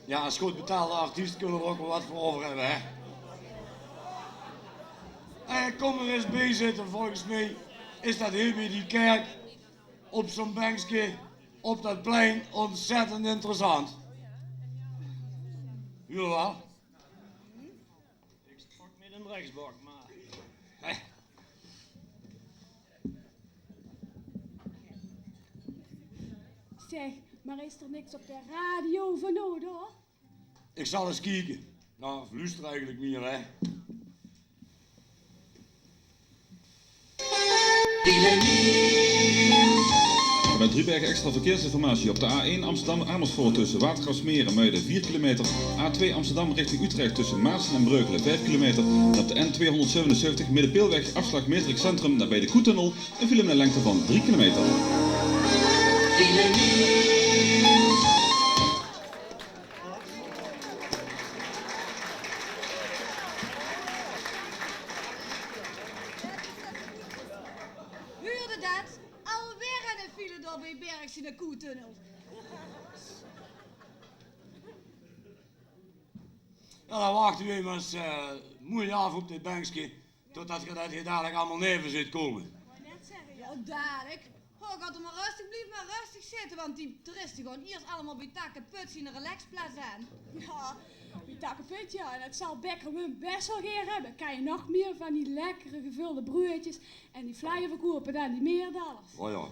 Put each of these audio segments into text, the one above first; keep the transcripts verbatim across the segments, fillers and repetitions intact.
Ja, as good betaalde artiest kunne v'r ouk waal wat veur euver höbbe, hè? Eh, kom d'r ins bie zitte, volges mich is dat hie bie die kerk op zoe'n benkske op dat plein ontzettend interessant. Jawel. Ik pak mit een rechtsbak, maar... Zeg, maar is er niks op de radio van nodig? Ik zal eens kieke. Nou, luister eigenlijk meer, hè. Vanuit Driebergen extra verkeersinformatie. Op de A één Amsterdam-Amersfoort tussen Watergraafsmeer en Muiden vier kilometer. A twee Amsterdam richting Utrecht tussen Maarssen en Breukelen vijf kilometer. En op de N tweehonderdzevenenzeventig Middenpeelweg afslag Meerdrecht Centrum nabij de Koetunnel een file met een lengte van drie kilometer. Huurde dat? Alweer eine file dao bie Berg zien Koetunnel. Ja, dan wachte we maar eens, eh, moei af op dit benkske, totdat ge dat hier dadelijk allemaal neven zit komen. Wou net zegge, ja. Ja, dadelijk. Goh, ik had er maar rustig, blief maar rustig zitte, want die toeriste gaon iers allemaal bie Takkeput zien relaxplaats aan. Ja, bie Takkeput, ja. En het zal Bekker Wim best wel gaer hebbe. Kan je nog meer van die lekkere gevulde broeetjes en die vlaaie verkopen dan die meerdallers. Oh ja.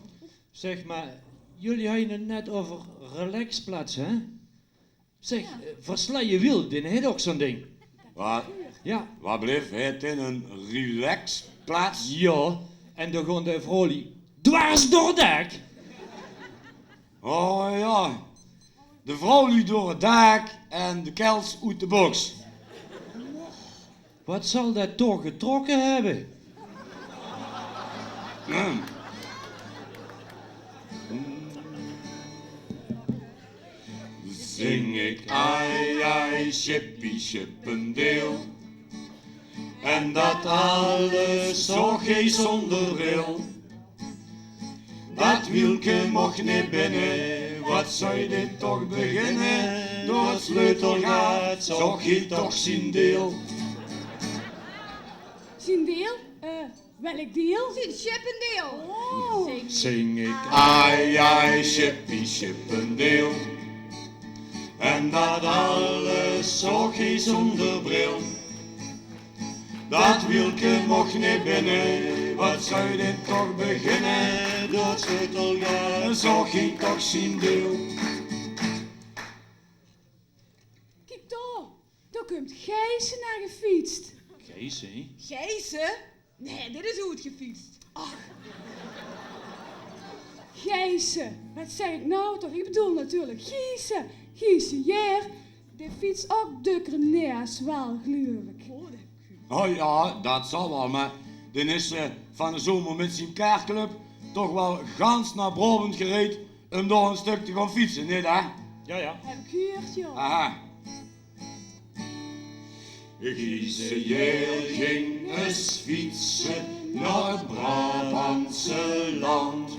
Zeg, maar jullie hadden het net over relaxplaats, hè? Zeg, eh, Versleie Wiel, die het ook zo'n ding. Wat? Ja. Wat blief het in een relaxplaats? Ja, en daar gaan de vrouwlie dwars door het dak. Oh ja, de vrouwlie door het dak en de kels uit de box. Wat zal dat toch getrokken hebben? Zing ik ai ai, sjippie, sjippendeel. En dat alles zocht hij zonder bril. Dat wielke mocht neet binne, wat zou dit toch beginne? Door het sleutelgat zocht hij toch zien deel. Zien deel? Eh, welk deel? Zien sjippendeel. Oh. Zing ik ai ai, sjippie, sjippendeel. En dat alles zocht hij zonder bril. Dat wielke mocht neet binne, wat zou dit toch beginne? Door het sleutelgat zocht hij toch zien deel. Kiek daar, daar komt Gijsen aan gefietst. Gijsen? Gijsen? Nee, dit is oetgefietst. Ach. Gijsen, wat zeg ik nou toch? Ik bedoel natuurlijk Gijsen. Gijsen, ja. De fiets ook dukker neer als wel, geloof ik. Oh ja, dat zal wel, maar dan is ze van de zomer met zijn kaartclub toch wel gans naar Brabant gereed om daar een stuk te gaan fietsen, niet hè? Ja, ja. Heb ik gehuurd, joh. Aha. Gijsen ging eens fietsen naar het Brabantse land.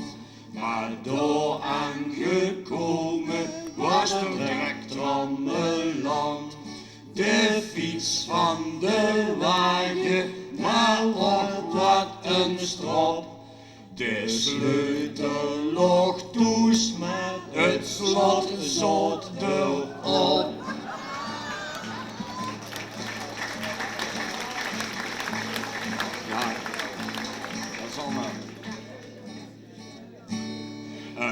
Maar daar aangekomen was er direct trammeland. De fiets van de wagen, maar op wat een strop. De sleutel loog toes, maar het slot zot d'r op. Ja, dat zal maar.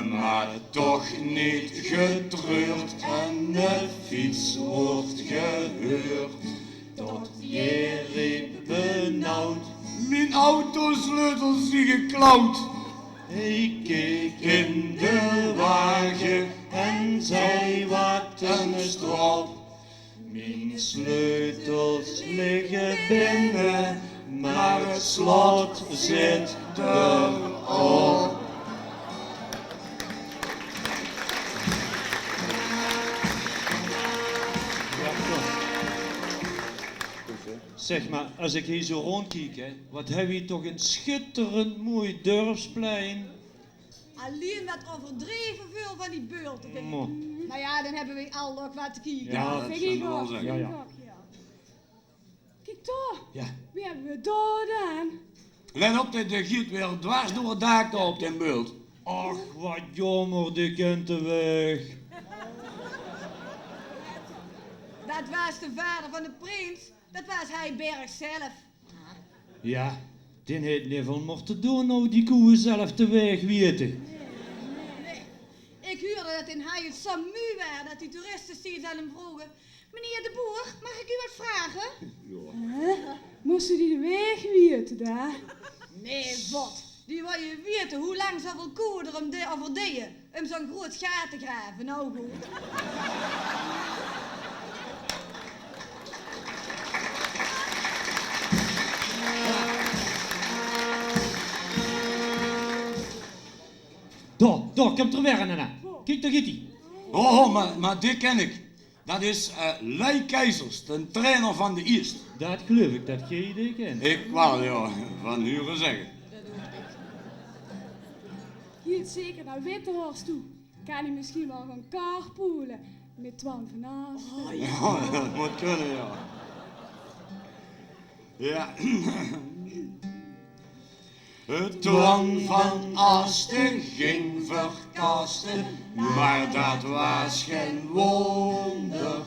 Maar toch niet getreurd en de fiets wordt gehuurd. Tot Jerry benauwd. Mijn autosleutels die geklauwd. Hij keek in de wagen en zei: wat een strop. Mijn sleutels liggen binnen, maar het slot zit erop. Zeg maar, als ik hier zo rondkiek, hè, wat hebben we toch een schitterend mooi dorpsplein. Allein wat euverdreve väöl van die beelte, vinj ich. Mer jao, dan höbbe weej allemaol get te kieke. Jao, dat zólle we waal zègke. Jao, jao. Kiek dao. Jao. Wae höbbe we dao dan? Let op, dae, dae geit weer dwars door 't daak dao op dae beelt. Och, wat jaomer, dae kènt de waeg. Dat waas de vader van de prins. Dat waas Heiberg zelf. Jao, dae haet neet väöl mieër te doon, noe die koeie zelf de waeg weite. Nae. Ich huurde dat dae hie zo mui waas dat die toeriste steeds aan 'm vroge: "Meneer de boer, mag ik u wat vragen?" Jao. Hè? Móste die de waeg weite dao? Nae, wat? Die wólle weite wie lang zoväöl koeie d'r um de, euver deje um zo'n groeat gaat te grave. Noe good. Dao, dao kump d'r weer ein aan. Kiek, dao geit ie. Oh, mer, mer dae ken ich. Dat is, eh, Lei Keizers, de trainer van de Ierst. Dat geluif ich, dat geej dae kènt. Ich waal, jao. Van hure zègke. Geit zeker nao Wittehorst toe. Kan hae mesjien waal gaon carpoole mit Twan van Asten? Oh, jao. Jao, dat mót kónne, jao. Jao. Twan van Asten ging verkaste, mer dat waas gein wónder.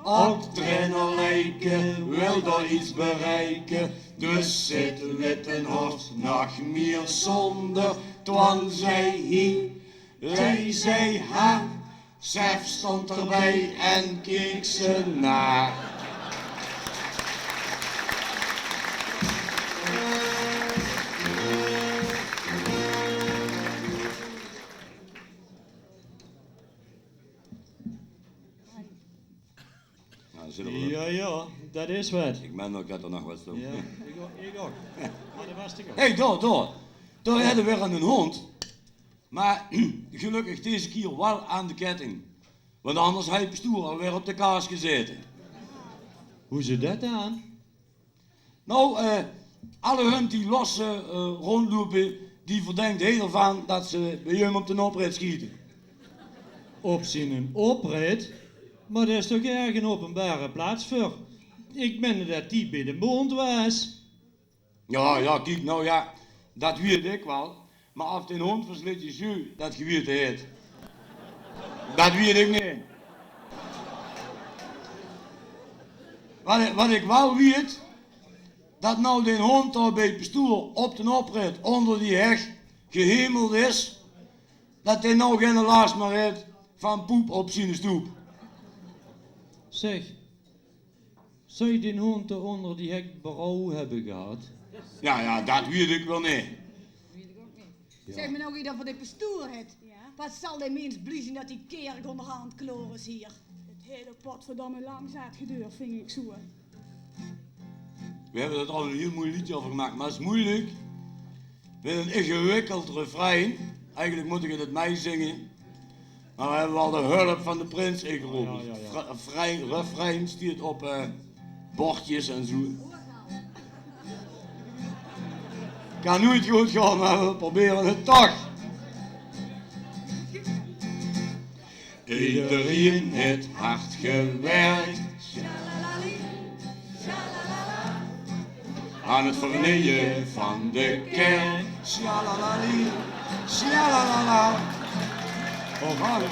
Ouch trainer Leike wil dao get bereike, dus zit Wittehorst nog mieër zónder. Twan zag hie, Lei zag ha, Sef stóng d'rbie en keek ze na. Jao, jao, dat is wat. Ich mein ouch dat d'r nog wat stóng. Jao, ich ouch, ich ouch. Mer dat waas toch ouch. Hé, dao, dao. Dao höbbe we weer eine hóndj. Mer gelökkig deze kier waal aan de ketting. Want anders haw de pestoer alweer op de kaas gezaete. Hoezo dat dan? Noe, eh, alle hóndj die los, eh, róndjloupe, die verdinkt hae d'rvan dat ze bie häöm op d'n oprit sjiete. Op zienen oprit? Mer dao is toch erg ein openbare plaats veur? Ich mein dat die bie de móndj waas. Jao, jao, kiek, noe jao, dat weit ich waal. Mer of dae hóndj van Slitje Sju dat gewete haet, dat weit ich neet. Wat ich, wat ich waal weit, dat noe dae hóndj dao bie 't pestoer op d'n oprit ónger die heg gehemeld is, dat dae noe geine las mieër haet van poep op ziene stoep. Zeg, Zou dae hóndj dao ónger die heg berouw höbbe gehad? Jao, jao, dat weit ich waal neet. Zeg, mer noe geej 't euver dae pestoer höbt. Jao? Wat zal dae mins blie zeen dat die kerk óngerhand klaor is hie. 't Haet ouch potverdomme lang zaat gedurd, vinj ich zoe. We höbbe d'r al ein hiel moei leedje euver gemaak, mer 't is meujelik. Mit ein ingewikkeld refrein. Eigelik mót ich 't meizinge. Mer we höbbe waal de hulp van de prins ingerope. Jao, jao, jao. Fre-, refrein, refrein steit op, eh, bordjes en zoe. Kan noeit good gaon, mer we probere 't toch. Ederein haet hard gewèrk aan 't verneje van de kèrk. Sjalalali, sjalalala. Oh, man.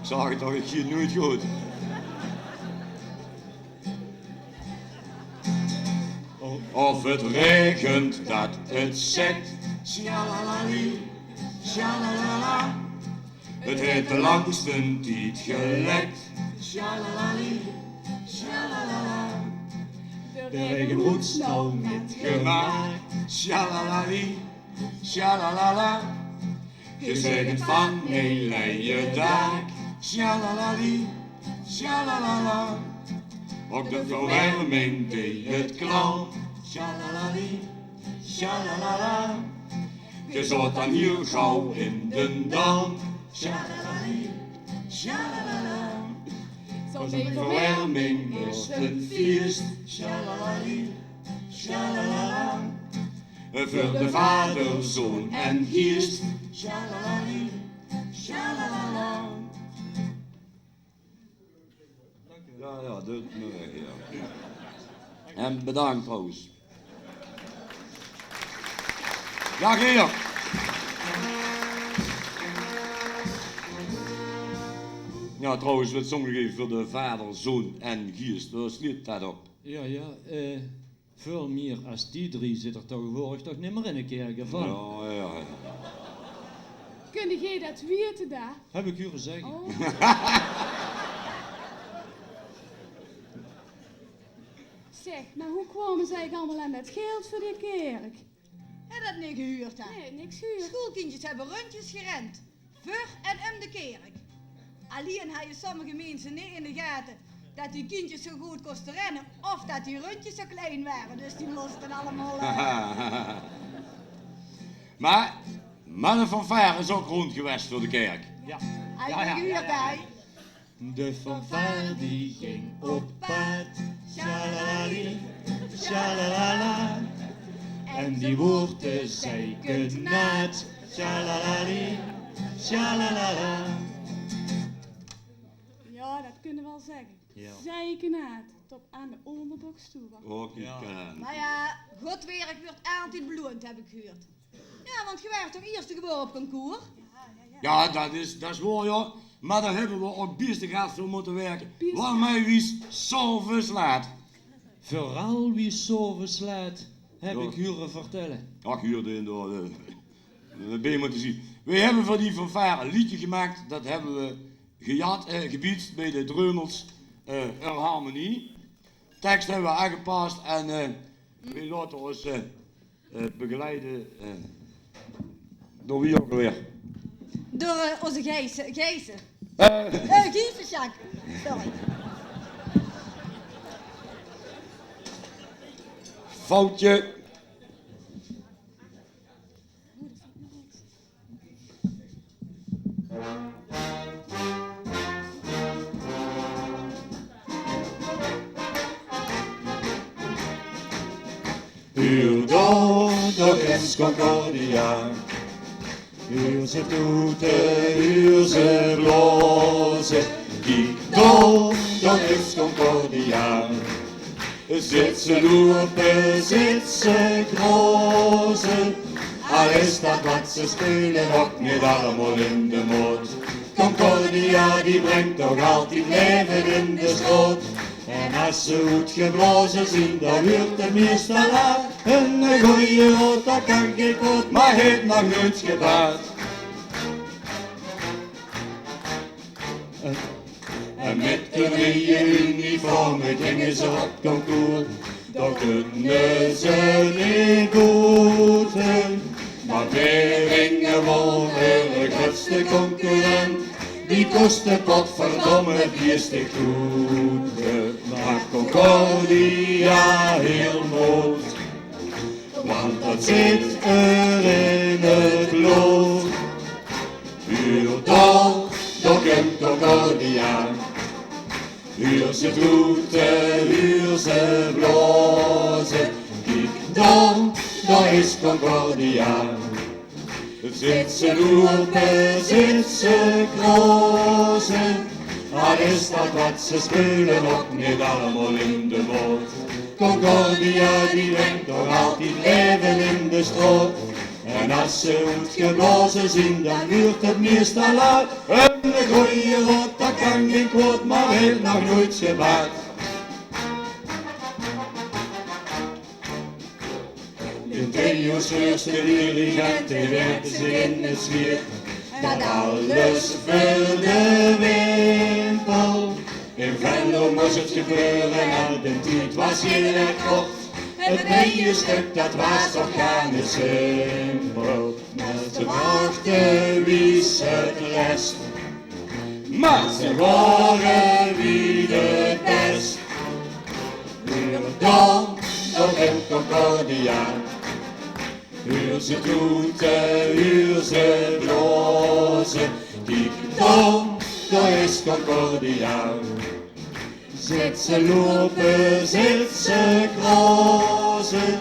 Ich zag 't toch, ich zie 't noeit good. Of 't raegent, dat 't zèkt. Sjalalali, sjalalala. 't Haet de langste tied gelèkt. Sjalalali, sjalalala. De raege woort noe net gemaak. Sjalalali, sjalalala. Gezaegend van mien leie daak. Sjalalali, sjalalala. Ouch de verwerming deej 't klam. Sjalalali, sjalalala. Gezaot dan hiel gauw in den dam. Sjalalali, sjalalala. Zoe'n verwerming is ein fieës. Sjalalali, sjalalala. Veur de Vader, Zoon en Geest. Sjalalali, sjalalala. Ja, ja, doot me weg, ja. En bedankt trouwens. Ja, Geer. Ja, trouwens, wat zong ich effe veur de Vader, Zoon en Geest? Dao sliet det op. Ja, ja, eh, väöl mier as die drie zit d'r taegewoordig toch nimmer in de kèrk, of waal? Ja, ja, ja. Kunde geer det weite dan? Höb ich hure zègke. Oh. Zeg, maar hoe kwamen zij allemaal aan dat geld voor de kerk? Höb det neet gehuurd, hè? Nee, niks gehuurd. Schoolkindjes höbbe rundjes gerend. Veur en um de kerk. Allein hadde sommige minse neet in de gate det die kindjes zo good koste renne of det die rundjes zo klein ware. Dus die moste allemaal, eh, Maar, maar de fanfare is ook rond geweest voor de kerk. Ja. Had je gehuurd, hè? De fanfare die ging op pad. Sjalalali, sjalalala. En die woort de zeikend naat. Sjalalali, sjalalala. Ja, det kunne we waal zegge. Ja. Zeikenaat, tot aan de óngerboks toe. Och, ich kan. Maar ja, good werk wuurt altied beloond, höb ich gehuurd. Ja, want ge waart toch eerste gewore op concours? Ja, det is, det is waor, ja. Maar dao höbbe we ook bieste hard veur mótte werke. Bieste. Waormee we 's aoves laat. Veural wie 's aoves laat, höb ich hure vertelle. Ach, huurde inderdaad, eh, det bin je maar te zien. Wij höbbe veur die fanfare ein leedje gemaak. Det höbbe we gejat, eh, gebietst bij de Dreumels, eh, eur harmonie. Teks höbbe we aangepas en, eh, we laote ós, eh, eh, begeleide, eh, door wie ook alweer? Door, eh, ózze Gijse, Gijse. Eh. Eh, Gijse, Sjaak. Sorry. Foutje. Huur dao, dao is Concordia. Huur ze toete, huur ze blaoze. Kiek dao, dao is Concordia. Zit ze loepe, zit ze graoze. Al is det wat ze speule nog neet allemaol in de maot. Concordia die bringk toch altied laeve in de straot. En as ze oetgeblaoze zien, dan wuurt 't meistal laat. Eine gooje raod, det kan gein kwaod, maar haet nog noeit gebaat. En mit de nieje uniforme ginge ze op concours. Dao kunne ze neet boete, maar Beringe waor eure groetste concurrent. Die koste potverdomme bieste groete. Maar Concordia hiel mood. Want det zit eur in 't blood. Huur dao, dao kump Concordia. Huur ze toete, huur ze blaoze. Kiek dao, dao is Concordia. Zit ze loepe, zit ze graoze. Al is det wat ze speule nog neet allemaol in de maot. Concordia die bringk toch altied laeve in de straot. En as ze oetgeblaoze zien, dan wuurt 't meistal laat. Eine gooje raod, det kan gein kwaod, maar haet nog noeit gebaat. De Theo Schreurs, de dirigent, dae werkde zich in 't zwiet. Det alles veur de wimpel. In Venlo mós 't gebeure en de tied waas hiel erg kort. 't Nieje stök, det waas toch gaar neet simpel. Mer ze wachte wie 't lest. Maar ze waore wie de pest. Huur dao, dao kump Concordia. Huur ze toete, huur ze blaoze. Kiek dao, dao is Concordia. Zit ze loepe, zit ze graoze.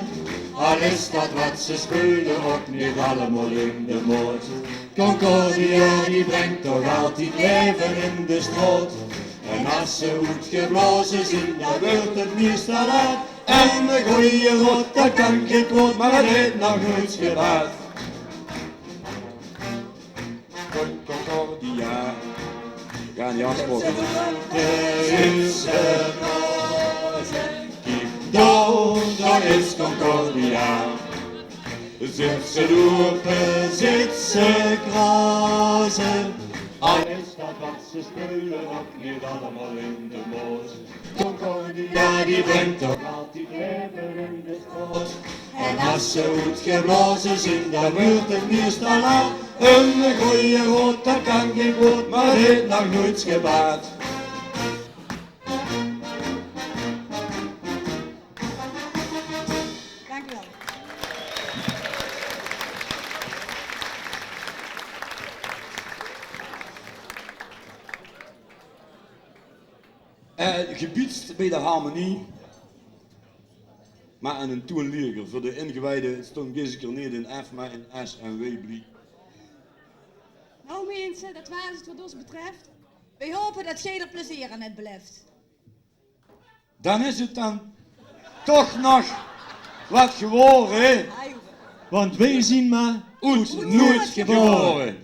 Al is dat wat ze speule ok neet allemaol in de maot. Concordia die bringk toch altied laeve in de straot. En as ze oetgeblaoze zeen, dan wuuert 't meistal laat. En de gooje raod, dat kan gein kwaod, maar 't haet nog noeits gebaat. Concordia. Gaon die afspraoke. Kiek, dao, dao is Concordia. Zit ze loepe, zit ze graze. Al is dat wat ze speule ok neet allemaol in de maot. Concordia die bringk toch altied laeve in de straot. En as ze oetgeblaoze zeen, dan wuuert 't meistal laat. En gooje raod, dat kan gein kwaod, maar 't haet nog noeits gebaat. Dank u wel. Eh, gebietst bie de harmonie. Maar en 'ne toenlieger veur de ingewiede, 't stóng deze kier neet in F, maar in S en W blie. Nou, minse, dat waas 't wat ós betreft. Weej hope dat geej d'r plezeer aan het beleft. Dan is 't dan toch nog wat gewore, hè? Want weej zien maar oet noeits gebore.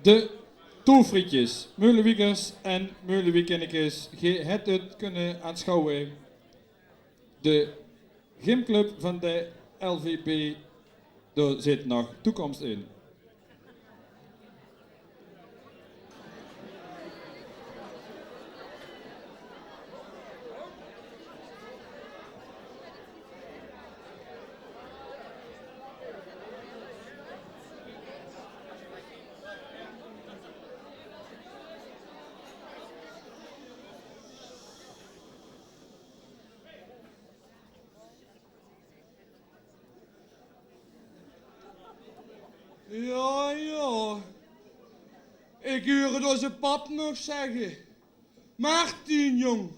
De Toefrietjes, Meulewiekers en Meulewiekinnekes, geer het het kunne aanschouwe. De gymclub van de L V B, dao zit nog toekomst in. Jao, jao. Ik huur het ozze pap nog zegge: "Martien, jong,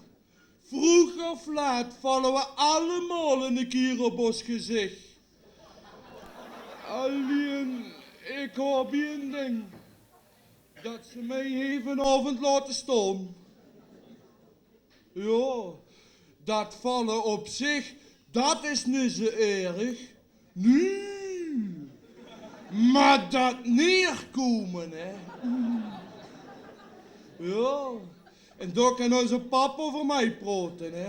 vroeg of laat valle we allemaol eine kier op os gezich. Allein, ik haop ein ding: dat ze mej hie vanaovend laote staon." Jao, dat valle op zich, dat is neet zo erg. Nae. Mer dat neerkome, hè. Oeh. Jao. En dao kan ozze pap euver mej praote, hè.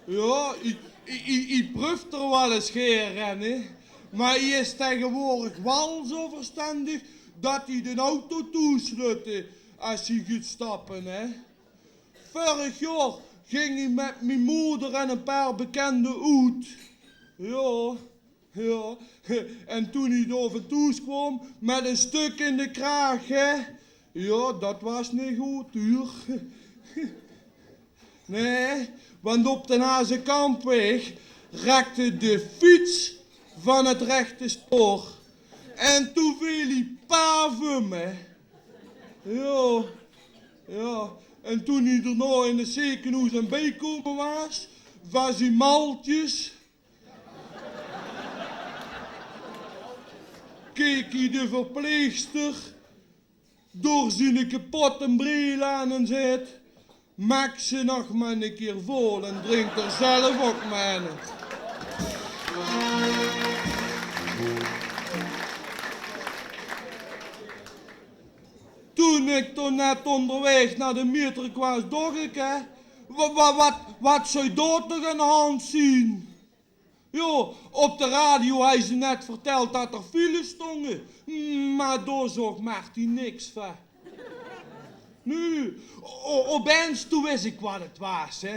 Jao, ie, ie, ie, ie pruf d'r waal ens gaer in, hè. Mer ie is taegewoordig waal zo verstendig dat ie d'n auto toesluit es ie geit stappe, hè. Vörig jaor ging ie met mien moder en ein paar bekende oet. Jao, jao. En toen ie dao van thoes kwaam met ein stök in de kraag, hè. Jao, dat waas neet good, huur. Nae, want op d'n Hazekampweg raakde de fiets van het rechte spoor. En toen veel ie paf um, hè. Jao, jao. En toen ie daonao in het zekenhoes aan 't bijkome waas, waas ie maltjes. Keek ie de verpleegster door zien kapotte bril aan en zag: "Maak ze nog mer eine kier vol en drink d'r zelf ok mer eine." Toen ik toen net onderweg nao de Mieter kwaam, dach ik, hè: "Wa-, wa-, wat, wat zou dao toch aan de hand zien?" Jao, op de radio hei ze net verteld dat d'r files stonge, mer dao zag Martien niks van. Nae, o-, opens toen wis ik wat het waas, hè.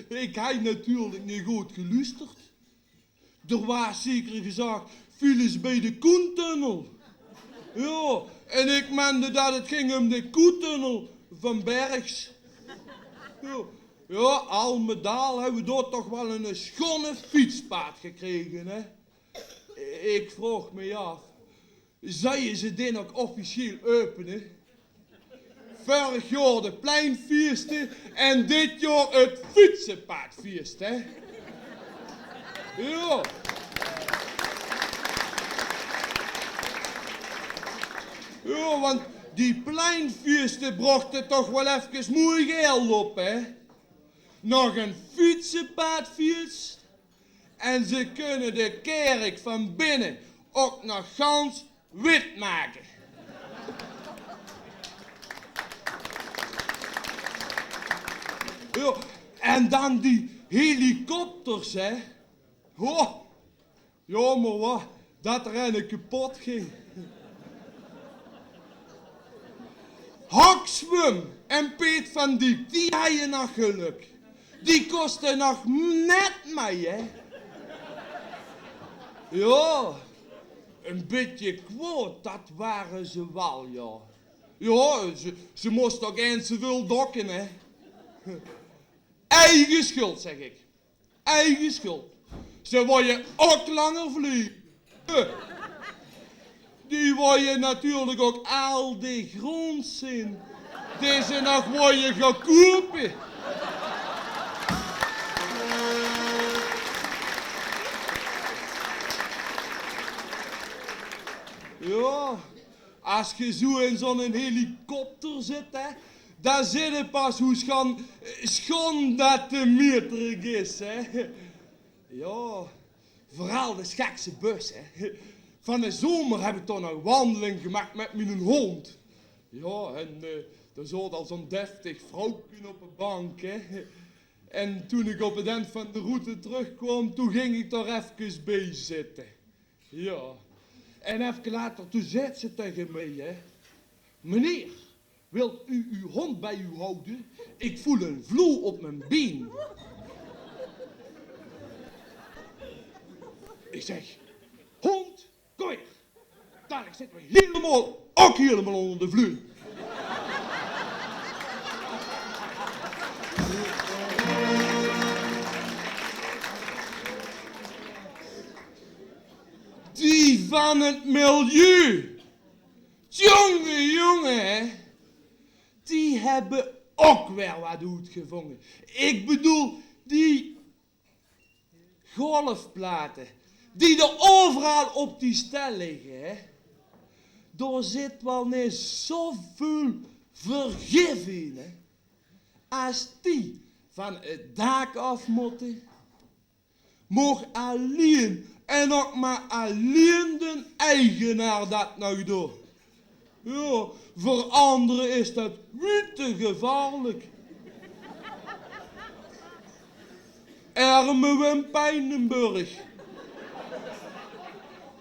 Ik hei natuurlik neet good geluusterd. D'r waas zeker gezag files bej de Koentunnel. Jao, en ik mende dat het ging um de Koentunnel van Bergs. Jao, jao, al met al hebbe we dao toch waal ein schone fietspaad gekrege, hè. Ik vraog mej af, zouwe ze dit ok officieel äöpene? Vörig jaor de pleinfieëste en dit jaor het fietsepaadfieëst, hè? Jao. Jao, want die pleinfieëste brochte toch waal efkes moei geld op, hè? Nog ein fietsepaadfieëst en ze kunne de kerk van binne ok nog gans wit make. Jao, en dan die helikopters, hè. Ho, jaomer, wa, dat d'r eine kapot ging. Hoksbum en Peet van Diek, die heie nog geluk. Die koste nog net mej, hè. Jao, ein bietje kwaod, dat ware ze waal, jao. Jao, ze, ze moste ok ens zoväöl dokke, hè. Eige schuld, zeg ik. Eige schuld. Ze wólle ok langer vlege. Die wólle natuurlik ok al de grónd zeen die ze nog wólle gaon koupe. Jao, as ge zoe in zoe'n helikopter zit, hè, dan zit ge pas hoe schoon, schoon dat de mieter is, hè. Jao, veural de Schekse bus, hè. Van de zomer heb ik toch nog wandeling gemaakt met mijn hond. Ja, en eh, er zat al zo'n deftig vrouwke op de bank, hè. En toen ik op het eind van de route terugkwam, toen ging ik daar even bij zitten. Ja. En even later, toen zei ze tegen mij, hè: "Meneer, wilt u uw hond bij u houden? Ik voel een vloer op mijn been." Ik zeg: "Hond, kom hier. Dadelijk zitten we helemaal, ook helemaal onder de vloer." Die van het milieu. Jonge, jonge, hè. Die hebben ook weer wat uitgevonden. Ik bedoel, die golfplaten die er overal op die stel liggen, hè. Daar zit wel niet zoveel vergif in, hè. Als die van het dak af moeten, mocht alleen en ook maar alleen de eigenaar dat nog doen. Ja, voor anderen is dat witte gevaarlijk. Erme Wim Pijnenburg.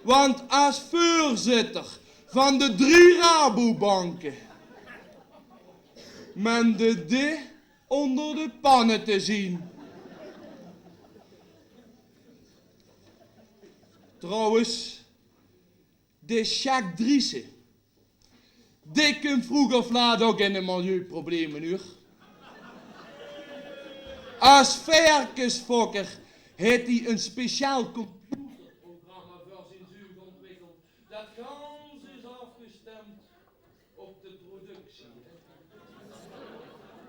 Want als voorzitter van de drie Rabobanken mende die onder de pannen te zien. Trouwens, de Sjaak Driessen, die komt vroeg of laat ook in de milieuproblemen, huur. Als verkensfokker heeft hij een speciaal computerprogramma voor zijn zucht ontwikkeld. Dat gans is afgestemd op de productie.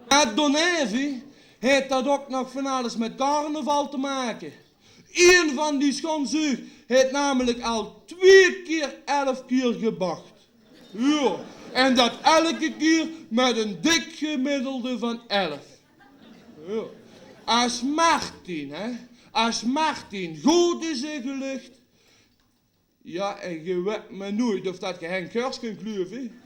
Maar Don Evie heeft dat ook nog van alles met carnaval te maken. Een van die schoonzucht heeft namelijk al twee keer elf keer gebacht. Ja, en dat elke keer met een dik gemiddelde van elf. Ja. Als Martin, hè, als Martin goed is ingelicht, ja, en ge weet maar nooit of dat ge Henk Geurs kunt geluiven.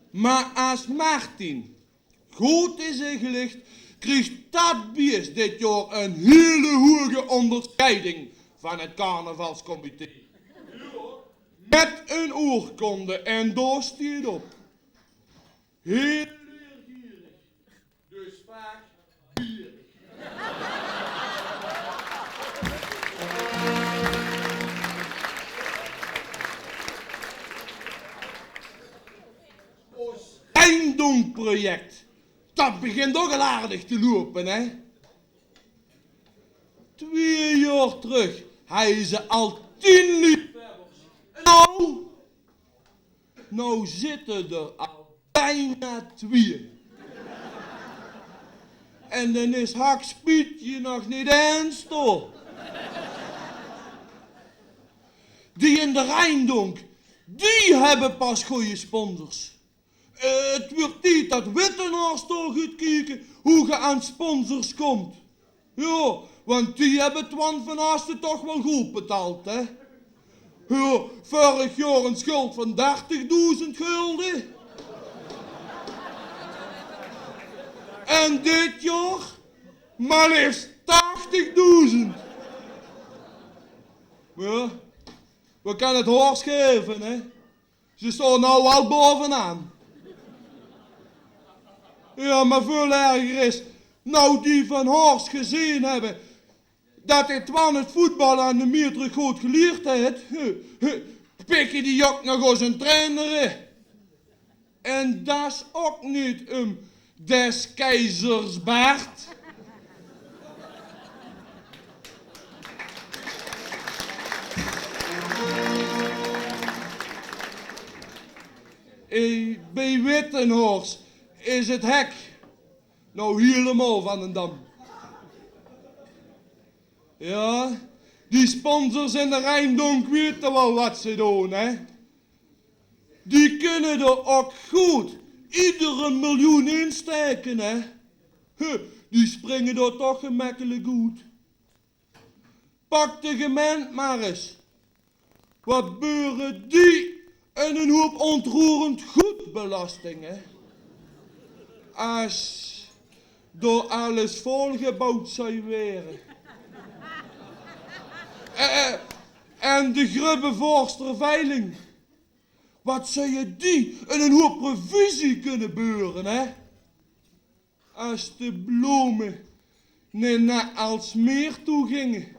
Maar als Martin goed is ingelicht, krijgt dat beest dit jaar een hele hoge onderscheiding van het carnavalscomité. Met een oorkonde en daar staat op: "Heel leergierig, dus vaak gierig." Ons Rijndonk-project, dat begint ook al aardig te lopen, hè? Twee jaar terug hadden ze al tien liefhebbers. Nou, nou zitten er al bijna twee. En dan is Hakspietje nog niet eens door. Die in de Rijndonk, die hebben pas goeie sponsors. Eh, het wordt tijd dat Wittenhorst toch gaat kijken hoe ge aan sponsors komt. Ja, want die hebben Twan van Asten toch wel goed betaald, hè? Ja, vorig jaar een schuld van dertigduizend gulden. En dit jaar maar liefst tachtigduizend. Ja, we kunnen het Horst geven, hè? Ze staan nou al bovenaan. Ja, maar veel erger is, nou die van Horst gezien hebben dat dit Twan het voetbal aan de meerdere goed geleerd heeft, pikken die ook nog eens een trainer. En dat is ook niet um des keizers baard. Eh, bij Wittenhorst is het hek nou helemaal van den dam. Ja, die sponsors in de Rijndonk weten wel wat ze doen, hè. Die kunnen er ook goed iedere miljoen insteke, hè? Huh, die springe dao toch gemekkelik oet. Pak de gemeint mer ins. Wat beure die en 'nen hoop ontroerend goedbelasting, hè? As door alles volgebouwd zou were. Eh, eh, en de Grubbevorster veiling. Wat zou je die en 'nen hoop provisie kunne beure, hè? As de blome neet nao Aalsmeer toe ginge.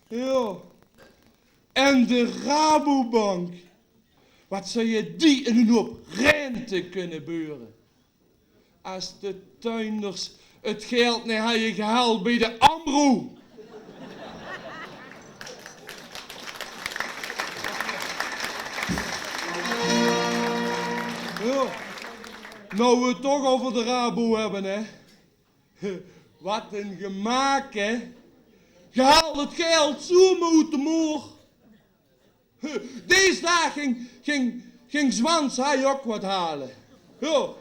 Jao. En de Rabobank. Wat zou je die en 'nen hoop rente kunne beure. As de tuinders 't geld neet haje gehaald bie de AMRO. Jao. Noe we 't toch euver de Rabo hebbe, hè. Wat 'n gemaak, hè. Gehaald 't geld zoemer oet de moor. Dees daag ging, ging, ging Zwans hae ok wat hale. Jao,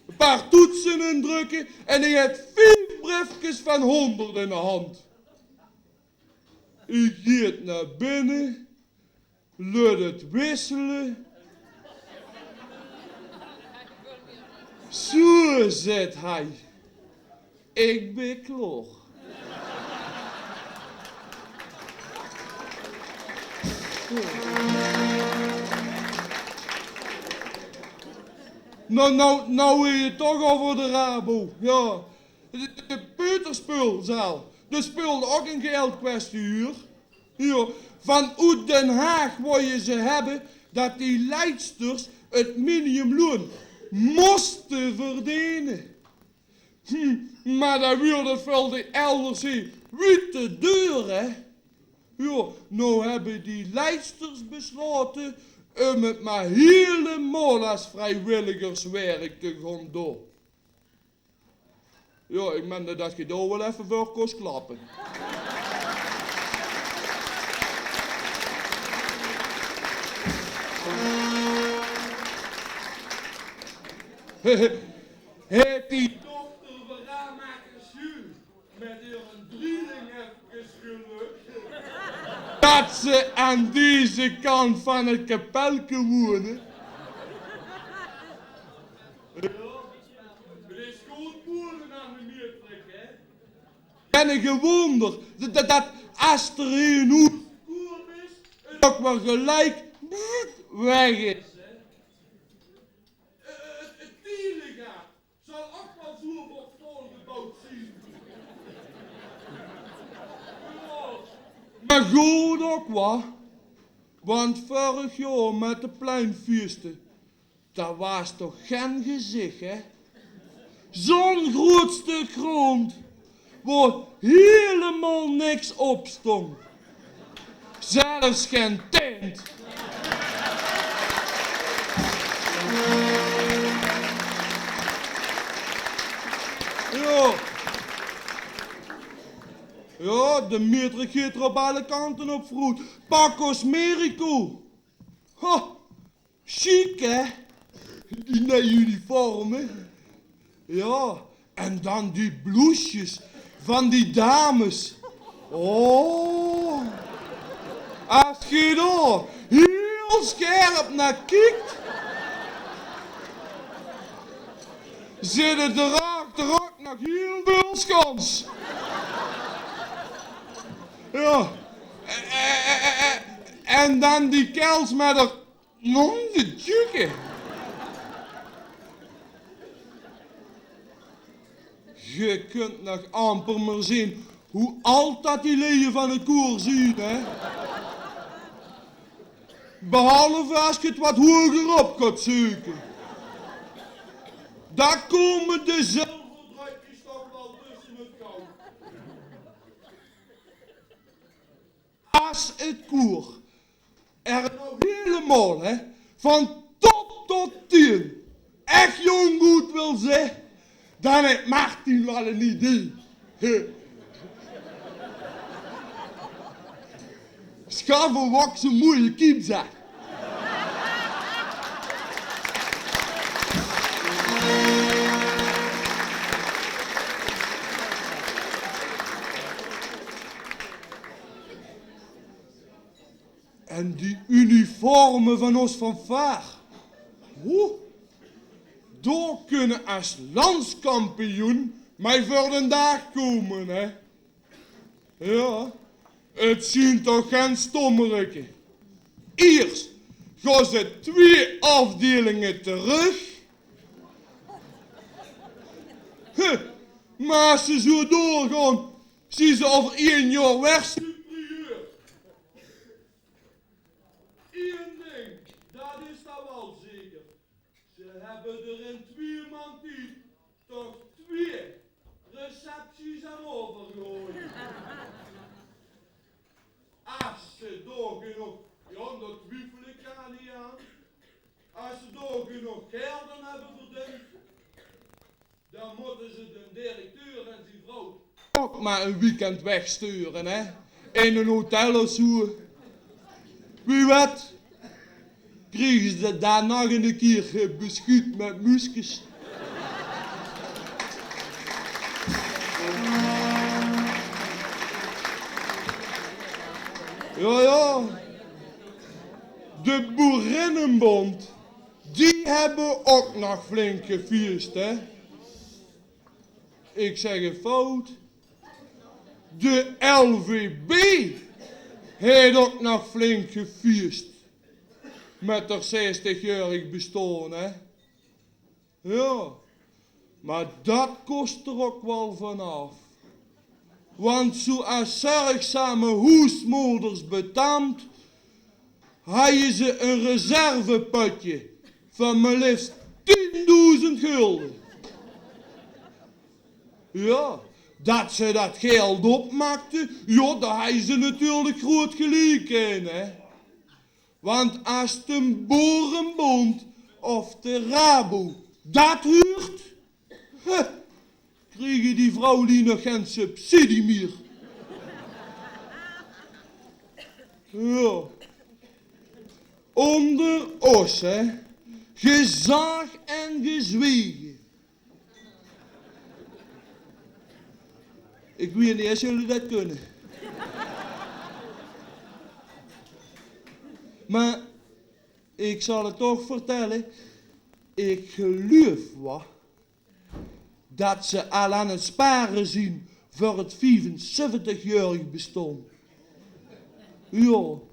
'n paar toetse indrökke en hae haet vief brefkes van hónderd in de hand. Hae geit nao binne, lut 't wissele. Zoe, zaet hae. Ik bin klaor. Noe, noe, noe we 't toch euver de Rabo, jao. De, de peuterspeulzaal, de speulde ok 'n geldkwestie, huur. Jao, vanoet Den Haag wouwe ze hebbe dat die leidsters 't minimumloon móste verdene. Hm, mer dat wuurt veur de L R C wiet te deur, hè? Jao, noe hebbe die leidsters beslaote um 't mer hielemaol as vriewilligerswerk te gaon doon. Jao, ik meen dat ge dao waal effe veur kós klappe. Haet die dochter van Ramakers Juul met häöre drieling efkes gelök dat ze aan deze kant van 't kapelke woeëne? Jao, 't is good woeëne aan de Mieëtrik, hè? En 'n gewoonder dat, dat, dat as d'r hie noe koem is, 't ok mer geliek weg is, hè? 't, 't Tielegaat zal ok waal zoe waat volgebouwd zien. Mer good ok, wa? Want vörig jaor met de pleinfieëste, dat waas toch gen gezich, hè? Zoe'n groeët stök grond, wo hielemaol niks op stóng. Zelfs gen tent. Jao. Jao, de Mieëtrik geit d'r op alle kante op veuroet. Pak ós Merico. Ha, sjiek, hè? Die nuuj uniforme. Jao, en dan die bloesjes van die dames. Oh. As ge dao hiel sjerp nao kiekt, zitte d'r achter ok nog hiel väöl schons. Jao. Eh, eh, eh, eh, eh. En dan die kels met d'r Nonde tjukke. Ge kunt nog amper mer zeen hoe ald dat die leeje van 't koer zien, hè? Behalve as ge 't wat hoeger op gaot zeuke. Dao kómme de zilverdröpkes toch waal tösse 't goud. As 't koer er noe hielemaol, hè, van top tot tien ech jónk oet wil zeen, dan haet Martin waal 'n idee. Schaaf 'm ok zoe'n moeie kiepzak. En die uniforme van ós fanfaar. Hoe? Dao kunne as landskampioen mei veur den daag kómme, hè? Jao, 't zien toch gen stommerke. Iers gaon ze twieë aafdelinge terug. Huh, mer as ze zoe doorgaon, zien ze euver ein jaor weer superieur. Ein ding, dat is dan waal zeker. Ze hebbe d'r in twieë maond tied toch twieë recepties aan euvergehaoje. As ze dao genóg, jao, dao twiefel ik gaar neet aan. As ze dao genóg geld aan hebbe verdeend, dan mótte ze den directeur en zien vrouw ouch mer ein weekend wegsteure, hè? In ein hotel of zoe. Wie wet kriege ze dan nog ein kier, eh, beschuut mit muuskes. Jao, jao. De Boerinnebond, die hebbe ouch nog flink gefiest, hè? Ik zeg 't fout. De L V B haet ouch nog flink gefiest. Mit häör zestigjaorig bestaon, hè? Jao, mer dat kos d'r ouch waal vanaaf. Want zoe as zörgzame hoesmoders betaamp, haje ze ein reservepötje van mer leefs tiendoezend gulde. Jao, dat ze dat geld opmaakte, jao, dao haje ze natuurlik groeat geliek in, hè. Want as de Boerenbond of de Rabo dat huurt, hè, kriege die vrouwluuj nog gen subsidie mier. Jao. Ónder ós, hè. Gezag en gezwege. Ik weit neet of jullie dat kunne. Mer ik zal 't toch vertelle. Ik geluif waal dat ze al aan 't spare zien veur 't viefenzeventigjaorig bestaon. Jao,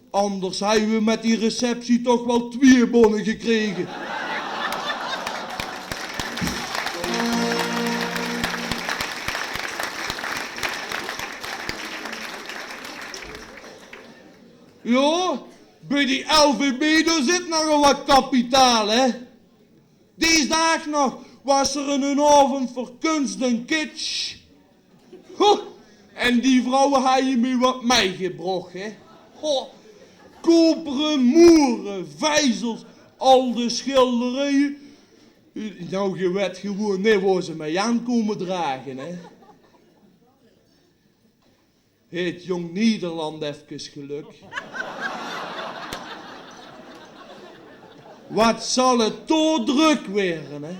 anders haje we mit die receptie toch waal twieë bonne gekrege. Jao, bie die L V B, dao zit nogal wat kapitaal, hè. Dees daag nog waas d'r eine aovend veur kuns en kitsch. Ho, en die vrouwe haje mich wat mitgebroch, hè. Ho, kopere moere, vezels, al de schilderieje. Nou, ge wet gewoen neet wao ze mei aan kome drage, hè. Haet jóng Nederland efkes gelök? Wat zal 't toch drök waere, hè?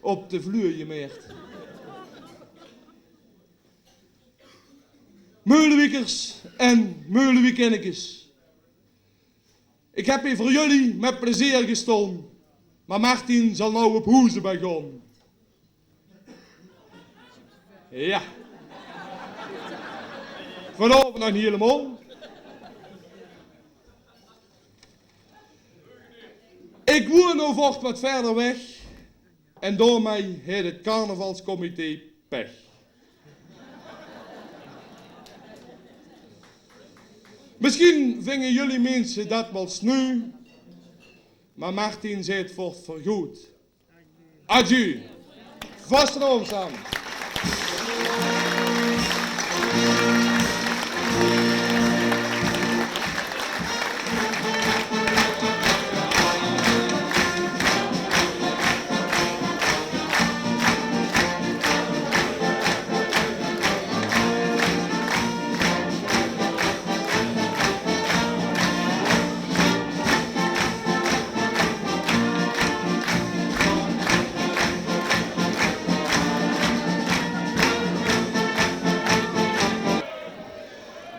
Op de Vluuejemeert. Meulewiekers en Meulewiekinnekes. Ik heb hie veur jullie mit plezeer gestaon, mer Martien zal nou op hoeze bie gaon. Jao. Vanaovend nog neet hielemaol. Ik woen nou vort wat verder weg en daomei haet 't carnavalscomité pech. Misschien vinge jullie minse dat waal sneu, mer Martien zaet vort vergood: Adju. Vastelaovend same.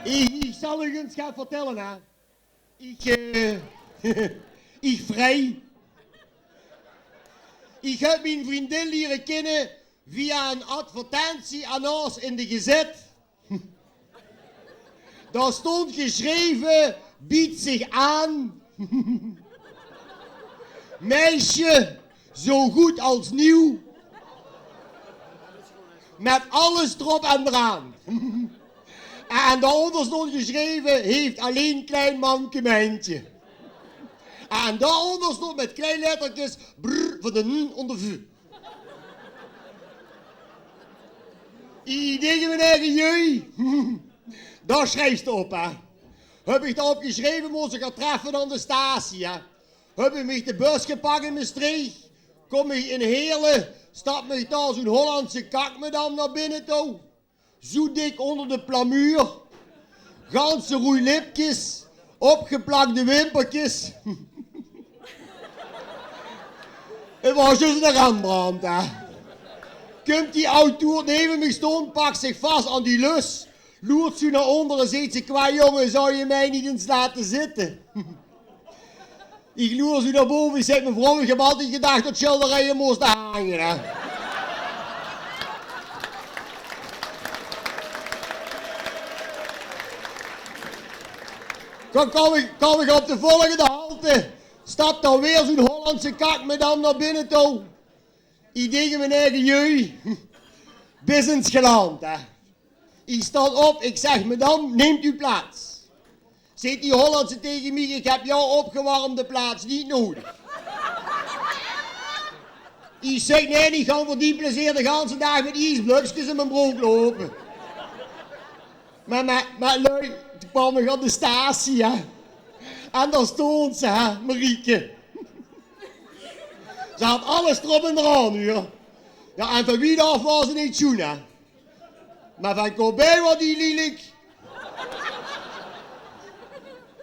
Ich, ich zal uch ins get vertèlle, hè. Ich, eh, ich vrie. Ich höb mien vriendin liere kinne via ein advertentie-annonce in de gezèt. Dao stóng gesjreve: "Bied zich aan. Meisje, zo goed als nieuw. Met alles d'rop en d'raan." En daoonder stóng gesjreve: "Heeft alleen klein mankementje." En daoonder stóng mit klein letterkes: "Brr", van de n onder v. Ich dink in mien eige: "Jee, dao sjriefs te op, hè." Höb ich dao op gesjreve: "Mós ich häör treffe aan de statie, hè." Höb ich mich de bus gepak in Mestreech. Kóm ich in Heerle, stap mich dao zoe'n Hollandse kakmedam nao binne touw. Zoe dik ónger de plamuur. Ganse roej lipkes, opgeplakde wimperkes. 't Waor zjus eine Rembrandt, hè. Kump die aw toert neve mich stoon, pak zich vas aan die lus, loert zoe nao ónger en zeet ze: "Kwa jonge, zou je mij niet eens laten zitten?" Ich loer zoe nao bove, ich zèk: "Mevrouw, ich höb altied gedach det sjilderieje móste hange, hè." Dan kóm ich, kóm ich op de volgende halte. Stap dao weer zoe'n Hollandse kakmedam nao binne touw. Ich dink in mien eige: "Jee, bis ins geland, hè." Ich staon op, ich zèk: "Madame, neemt u plaats." Zeet die Hollandse tege mich: "Ik heb jouw opgewarmde plaats niet nodig." Ich zèk: "Nae, ich gaon veur die plezeer de ganse daag mit iesblökskes in mien brook loupe." Mer, mer, mer lui, toen kwaam ich aan de statie, hè. En dao stoont ze, hè, Marieke. Ze had alles d'rop en d'raan, huur. Jao, en van wied aaf waor ze neet sjoen, hè. Mer van kort bie waor die lielijk.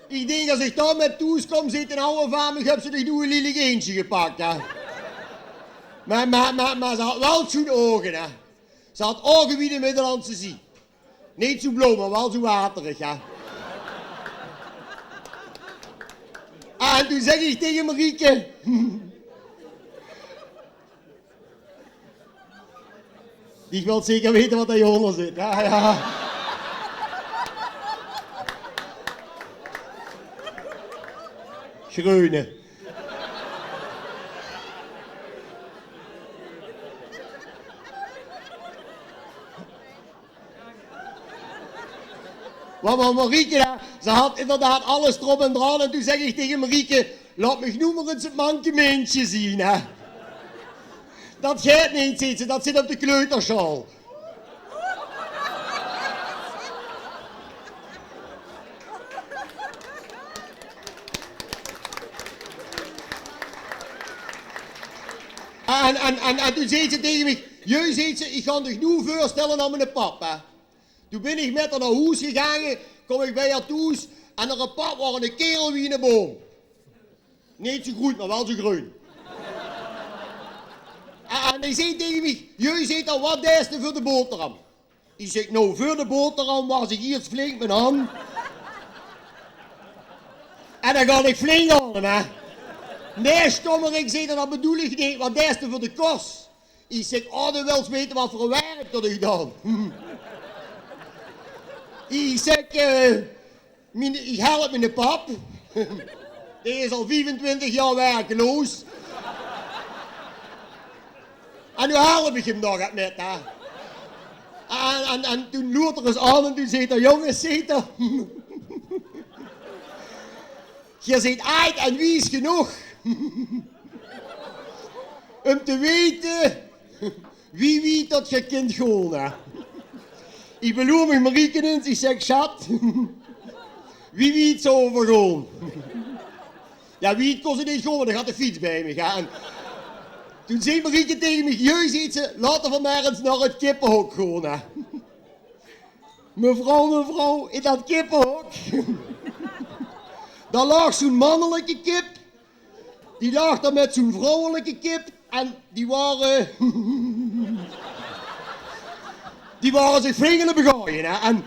Ich dink, es ich dao mit thoes kóm, zeet d'n awwe vaan mich: "Höbs se dich noe e lielijk eentje gepak, hè?" Mer, mer, mer, mer ze had waal sjoen ouge, hè. Ze had ouge wie de Middellandse Zie. Neet zoe blauw, mer waal zoe waterig, hè. En toen zèk ich tege Marieke: "Dich wils zeker weite wat dao ónger zit, hè?" Jao. Greune. Mer, mer Marieke, hè, ze had inderdaad alles d'rop en d'raan. En toen zèk ich tege Marieke: "Laot mich noe mer ins 't mankementje zien, hè." "Dat geit neet," zeet ze, "dat zit op de kleutersjaol." En, en, en, en toen zeet ze tege mich: "Jee," zeet ze, "ich gaon dich noe veurstelle aan miene pap, hè." Toen bin ich mit häör nao hoes gegange, kóm ich bie häör thoes en häöre pap waor eine kaerel wie eine boum. Neet zoe groet, mer waal zoe greun. En, en dae zeet tege mich: "Jee," zeet 'r, "wat deis te veur de boteram?" Ich zèk: "Noe, veur de boteram was ich iers flink mien hand. En dan gaon ich flink aan 'm, hè." "Nae, stommerik," zeet 'r, "dat bedoel ich neet. Wat deis te veur de kos?" Ich zèk: "Oh, doe wils weite wat veur werk dat ich doon?" Ich zèk: "Eh, mien, ich help miene pap. Dae is al viefentwintig jaor werkeloos. En noe help ich 'm nog get mit, hè." En, en, en toen loert 'r ós aan en toen zeet 'r: "Jonges," zeet 'r, "geer zeet aajd en wies genóg um te weite wie wied tot geer kint goon, hè." Ich beloer mich Marieke ins, ich zèk: "Sjat, wie wied zouwe v'r goon?" Jao, wied kós ich neet goon, want ich had de fiets bie mich, hè. En toen zeet Marieke tege mich: "Jee," zeet ze, "laot v'r mer ins nao 't kippehok goon, hè." Mevrouw, mevrouw, in dat kippehok, dao laog zoe'n mannelike kip. Die laog dao mit zoe'n vrouwelike kip en die waore, die waore zich flink aan 't begaoje, hè. En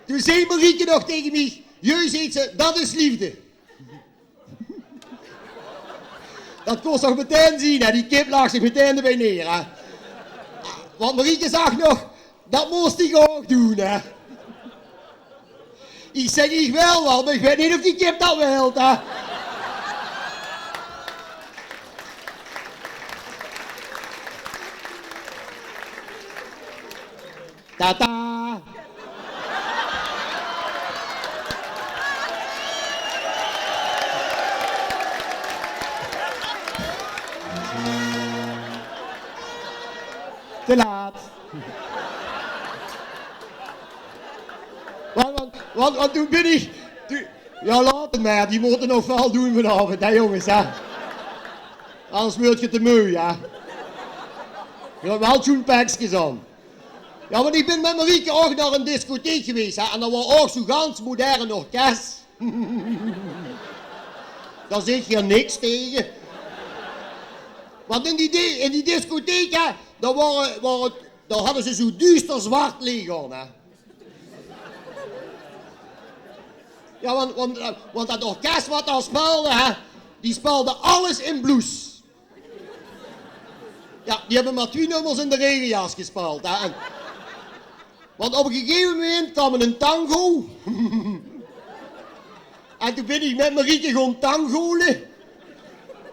Toen zag Marieke nog tege mich: "Jeu," zag ze, "dat is leefde." Dat kós toch metein zeen, hè? Die kip laag zich metein d'rbie neer, hè? Want Marieke zag nog: "Dat mós dich ouch doon, hè?" Ich zèk: "Ich wil waal, mer ich weit neet of die kip dat wilt, hè?" Tata. Te laat. Want, want, want, want toen bin ich, toen, jao, laot 't mer. Die mótte nog väöl doon vanaovend, hè, jónges, hè. Anders weurt 't te meu, hè. Geer höb waal sjoen pekskes aan. Jao, want ich bin mit Marieke ouch nao ein discotheek gewaes, hè, en dao waor ouch zoe'n gans modern orkes. Dao zèk geer niks tege. Want in die di-, in die discotheek, hè, dao waor, waor 't, dao hadde ze zoe duuster zwart leech aan, hè. Jao, want, want, eh, want dat orkes wat dao speulde, hè, die speulde alles in blues. Jao, die höbbe mer twie nummers in de regenjas gespeuld, hè. En, want op e gegeve moment kaom 'ne tango. En toen bin ich mit Marieke gaon tangole.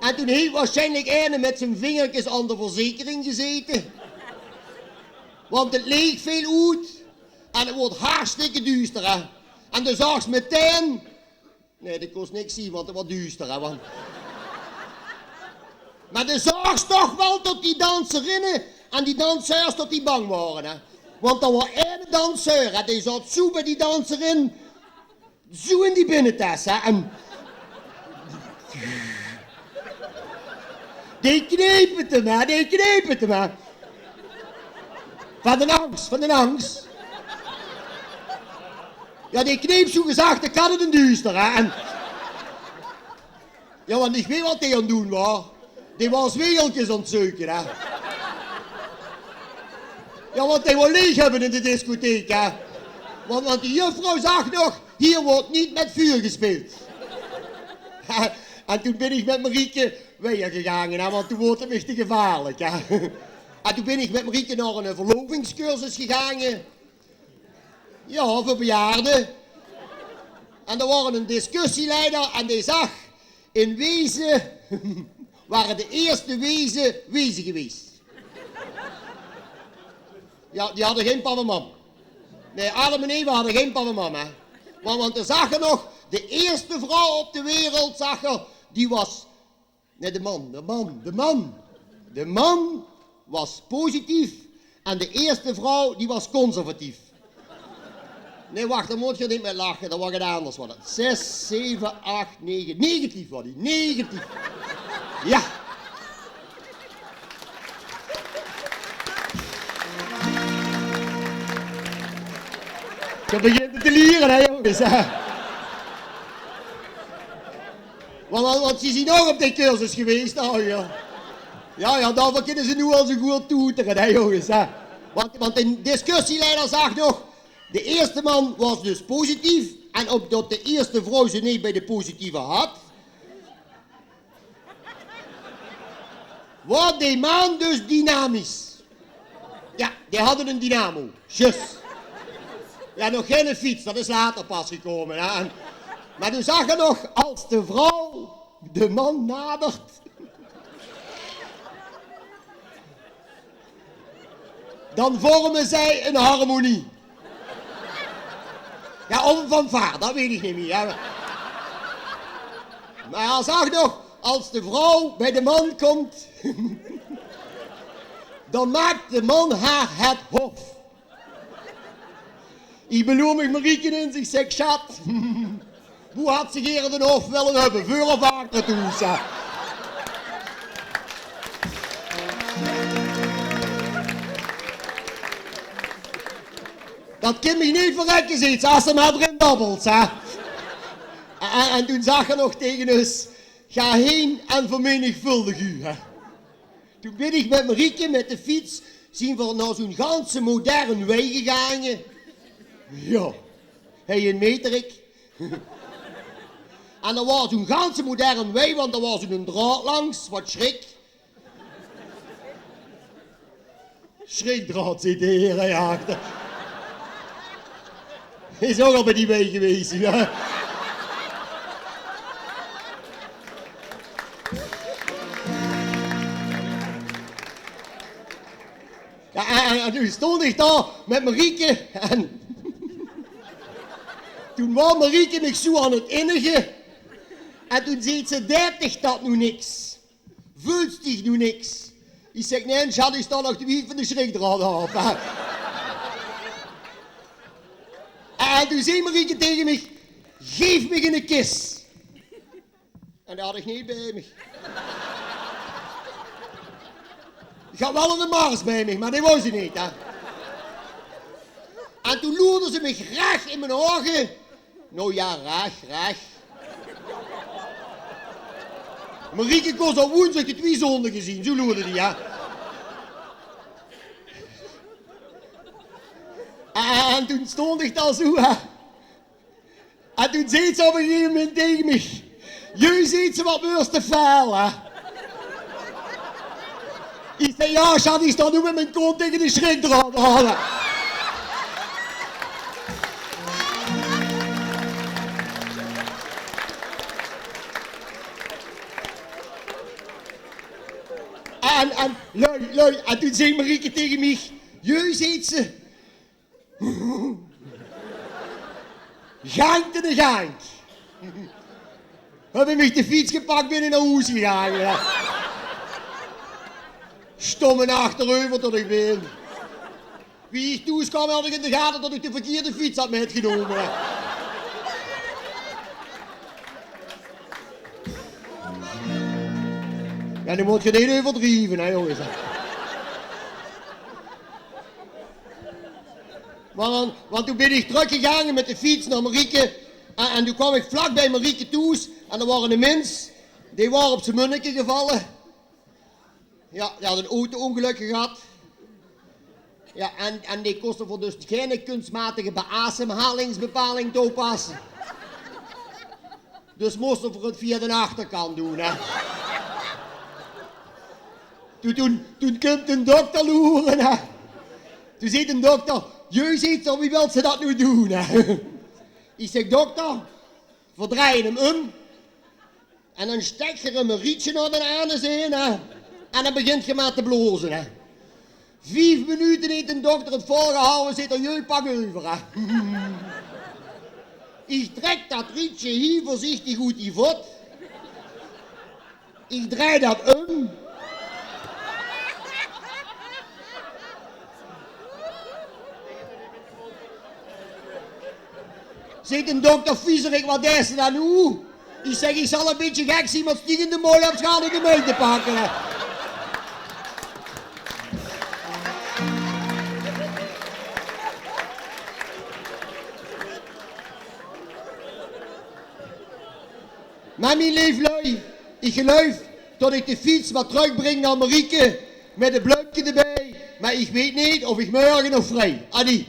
En toen heet waarsjienlik eine mit zien vingerkes aan de verzekering gezete. Want 't leech veel oet. En 't woort hartstikke duuster, hè. En de zaags metein Nae, det kós niks zeen, want 't waor duuster, hè, want, mer de zaags toch waal tot die danserinne en die danseurs tot die bang waore, hè. Want d'r waor eine danseur, hè, dae zaot zoe bie die danserin, zoe in die binnetes, hè, en dae kneep 't 'm, hè, dae kneep 't 'm, hè. Van d'n angs, van d'n angs. Jao, dae kneep zoe gezag, de kat in 't duuster, hè. En, jao, want ich weit wat dae aan 't doon waor. Dae waor zwegelkes aan 't zeuke, hè. Jao, want dae wou leech höbbe in de discotheek, hè. Want, want die juffrouw zag nog: "Hier wordt niet met vuur gespeeld." En toen bin ich mit Marieke wiejer gegange, hè, want toen woort 't mich te gevaarlik, hè. En toen bin ich mit Marieke nao 'ne verlovingscursus gegange. Jao, veur bejaarde. En d'r waor 'ne discussieleider en dae zag: "In Weeze ware de eerste Weeze Weeze gewees." Jao, die hadde gein pap en mam. Nae, Adam en Eva hadde gein pap en mam, hè. Want, want d'r zag 'r nog, de eerste vrouw op de wereld, zag 'r, die was Nae, de man, de man, de man. De man waor positief en de eerste vrouw, die waor conservatief. Nae, wach, dao mót geer neet mit lache, dao waor get anders, waor det. Zes, zeve, ach, nege, negatief waor die, negatief. Jao. Geer begint 't te liere, hè, jónges, hè? Want, want, want ze zien ouch op de cursus gewees, hè, jao. Jao, jao, daoveur kinne ze noe al zoe good toetere, hè, jónges, hè. Want, want de discussieleider zag nog, de eerste man waor dus positief, en ómdet de eerste vrouw ze neet bie de positieve had, waor dae man dus dynamisch. Jao, dae had 'ne dynamo. Zjus. Jao, nog geine fiets, det is later pas gekómme, hè. En, mer toen zag 'r nog, als de vrouw de man nadert, dan vormen zij een harmonie. Jao, of 'n fanfaar, det weit ich neet mie, hè. Mer hae zag nog, als de vrouw bij de man komt, dan maakt de man haar het hof. Ich beloem mich Marieke ins, ich zèk: "Sjat, boe had ze gaer d'n hof wille höbbe, veur of achter 't hoes, hè?" Det kin mich neet verrèkke, zeet ze, es se mer d'rin dabbels, hè. En, en, en toen zag 'r nog taenge us: "Ga heen en vermenigvuldig u, hè." Toen bin ich mit Marieke mit de fiets, zien v'r nao zoe'n ganse modern wei gegange. Jao. Hei, ein meterik. En dao waor zoe'n ganse modern wei, want dao waor zoe'n draod langs, wat sjrik. Sjrikdraod, zeet de heer hei achter. Is ouch al bie die wei gewaes, jao. Jao, en, en, en toen stóng ich dao mit Marieke en toen waor Marieke mich zoe aan 't innige. En toen zeet ze: "Deit dich dat noe niks? Veuls dich noe niks?" Ich zèk: "Nae, sjat, ich staon nog te wied van de sjrikdraod aaf, hè." En toen zag Marieke tege mich: "Gaef mich eine kis." En dae had ich neet bie mich. Ich had waal eine mars bie mich, mer dae wou ze neet, hè. En toen loerde ze mich rech in mien ouge. Noe jao, rech, rech. Marieke kós op woensdig de twie zóndige zeen, zoe loerde die, jao. En, en toen stóng ich dao zoe, hè. En toen zeet ze op e gegeve moment tege mich: "Jeu," zeet ze, "wat weurs te fel, hè?" Ich zèk: "Jao, sjat, ich staon noe mit mien kónt tege de sjrikdraod aan, hè." En, en, lui, lui, en toen zag Marieke tege mich: "Jeu," zeet ze, "gaank te de gaank." Höb ich mich de fiets gepak, bin ich nao hoes gegange, hè. Sjtóm achterover tot ich bin. Wie ich thoes kaom, had ich in de gate tot ich de verkierde fiets had mitgenómme, hè. Jao, noe mót geer neet euverdrieve, hè, jónges. Want, want toen bin ich trökgegange mit de fiets nao Marieke. En, en toen kaom ich vlak bie Marieke thoes. En dao waor eine mins, dae waor op zie munneke gevalle. Jao, dae had ein auto-óngelök gehad. Jao, en, en dae kós veur dus gein kunstmatige beasemhalingsbepaling toepasse. Dus mós 'r veur 't via de achterkant doon, hè. Toen, toen, toen kump d'n dokter loere, hè. Toen zeet d'n dokter: "Jeu," zeet 'r, "wie wils se dat noe doon, hè?" Ich zèk: "Dokter, veer drejje 'm óm. En dan sjtèk geer 'm e rietje nao d'n anes in, hè. En dan begint geer mer te blaoze, hè." Vief minute heet d'n dokter 't volgehawwe, zeet 'r: "Jeu, pak euver, hè." Ich trèk dat rietje hiel veurzichtig oet die vot. Ich drej dat óm. Zeet d'n dokter: "Viezerik, wat deis se dan noe?" Ich zèk: "Ich zal e bietje gek zeen, mer stinkende mooi höbs se gaar neet mei te pakke, hè." Mer mien leef lui, ich geluif tot ich de fiets mer trökbring nao Marieke mit e bluimke d'rbie. Mer ich weit neet of ich mörge nog vrie. Adie.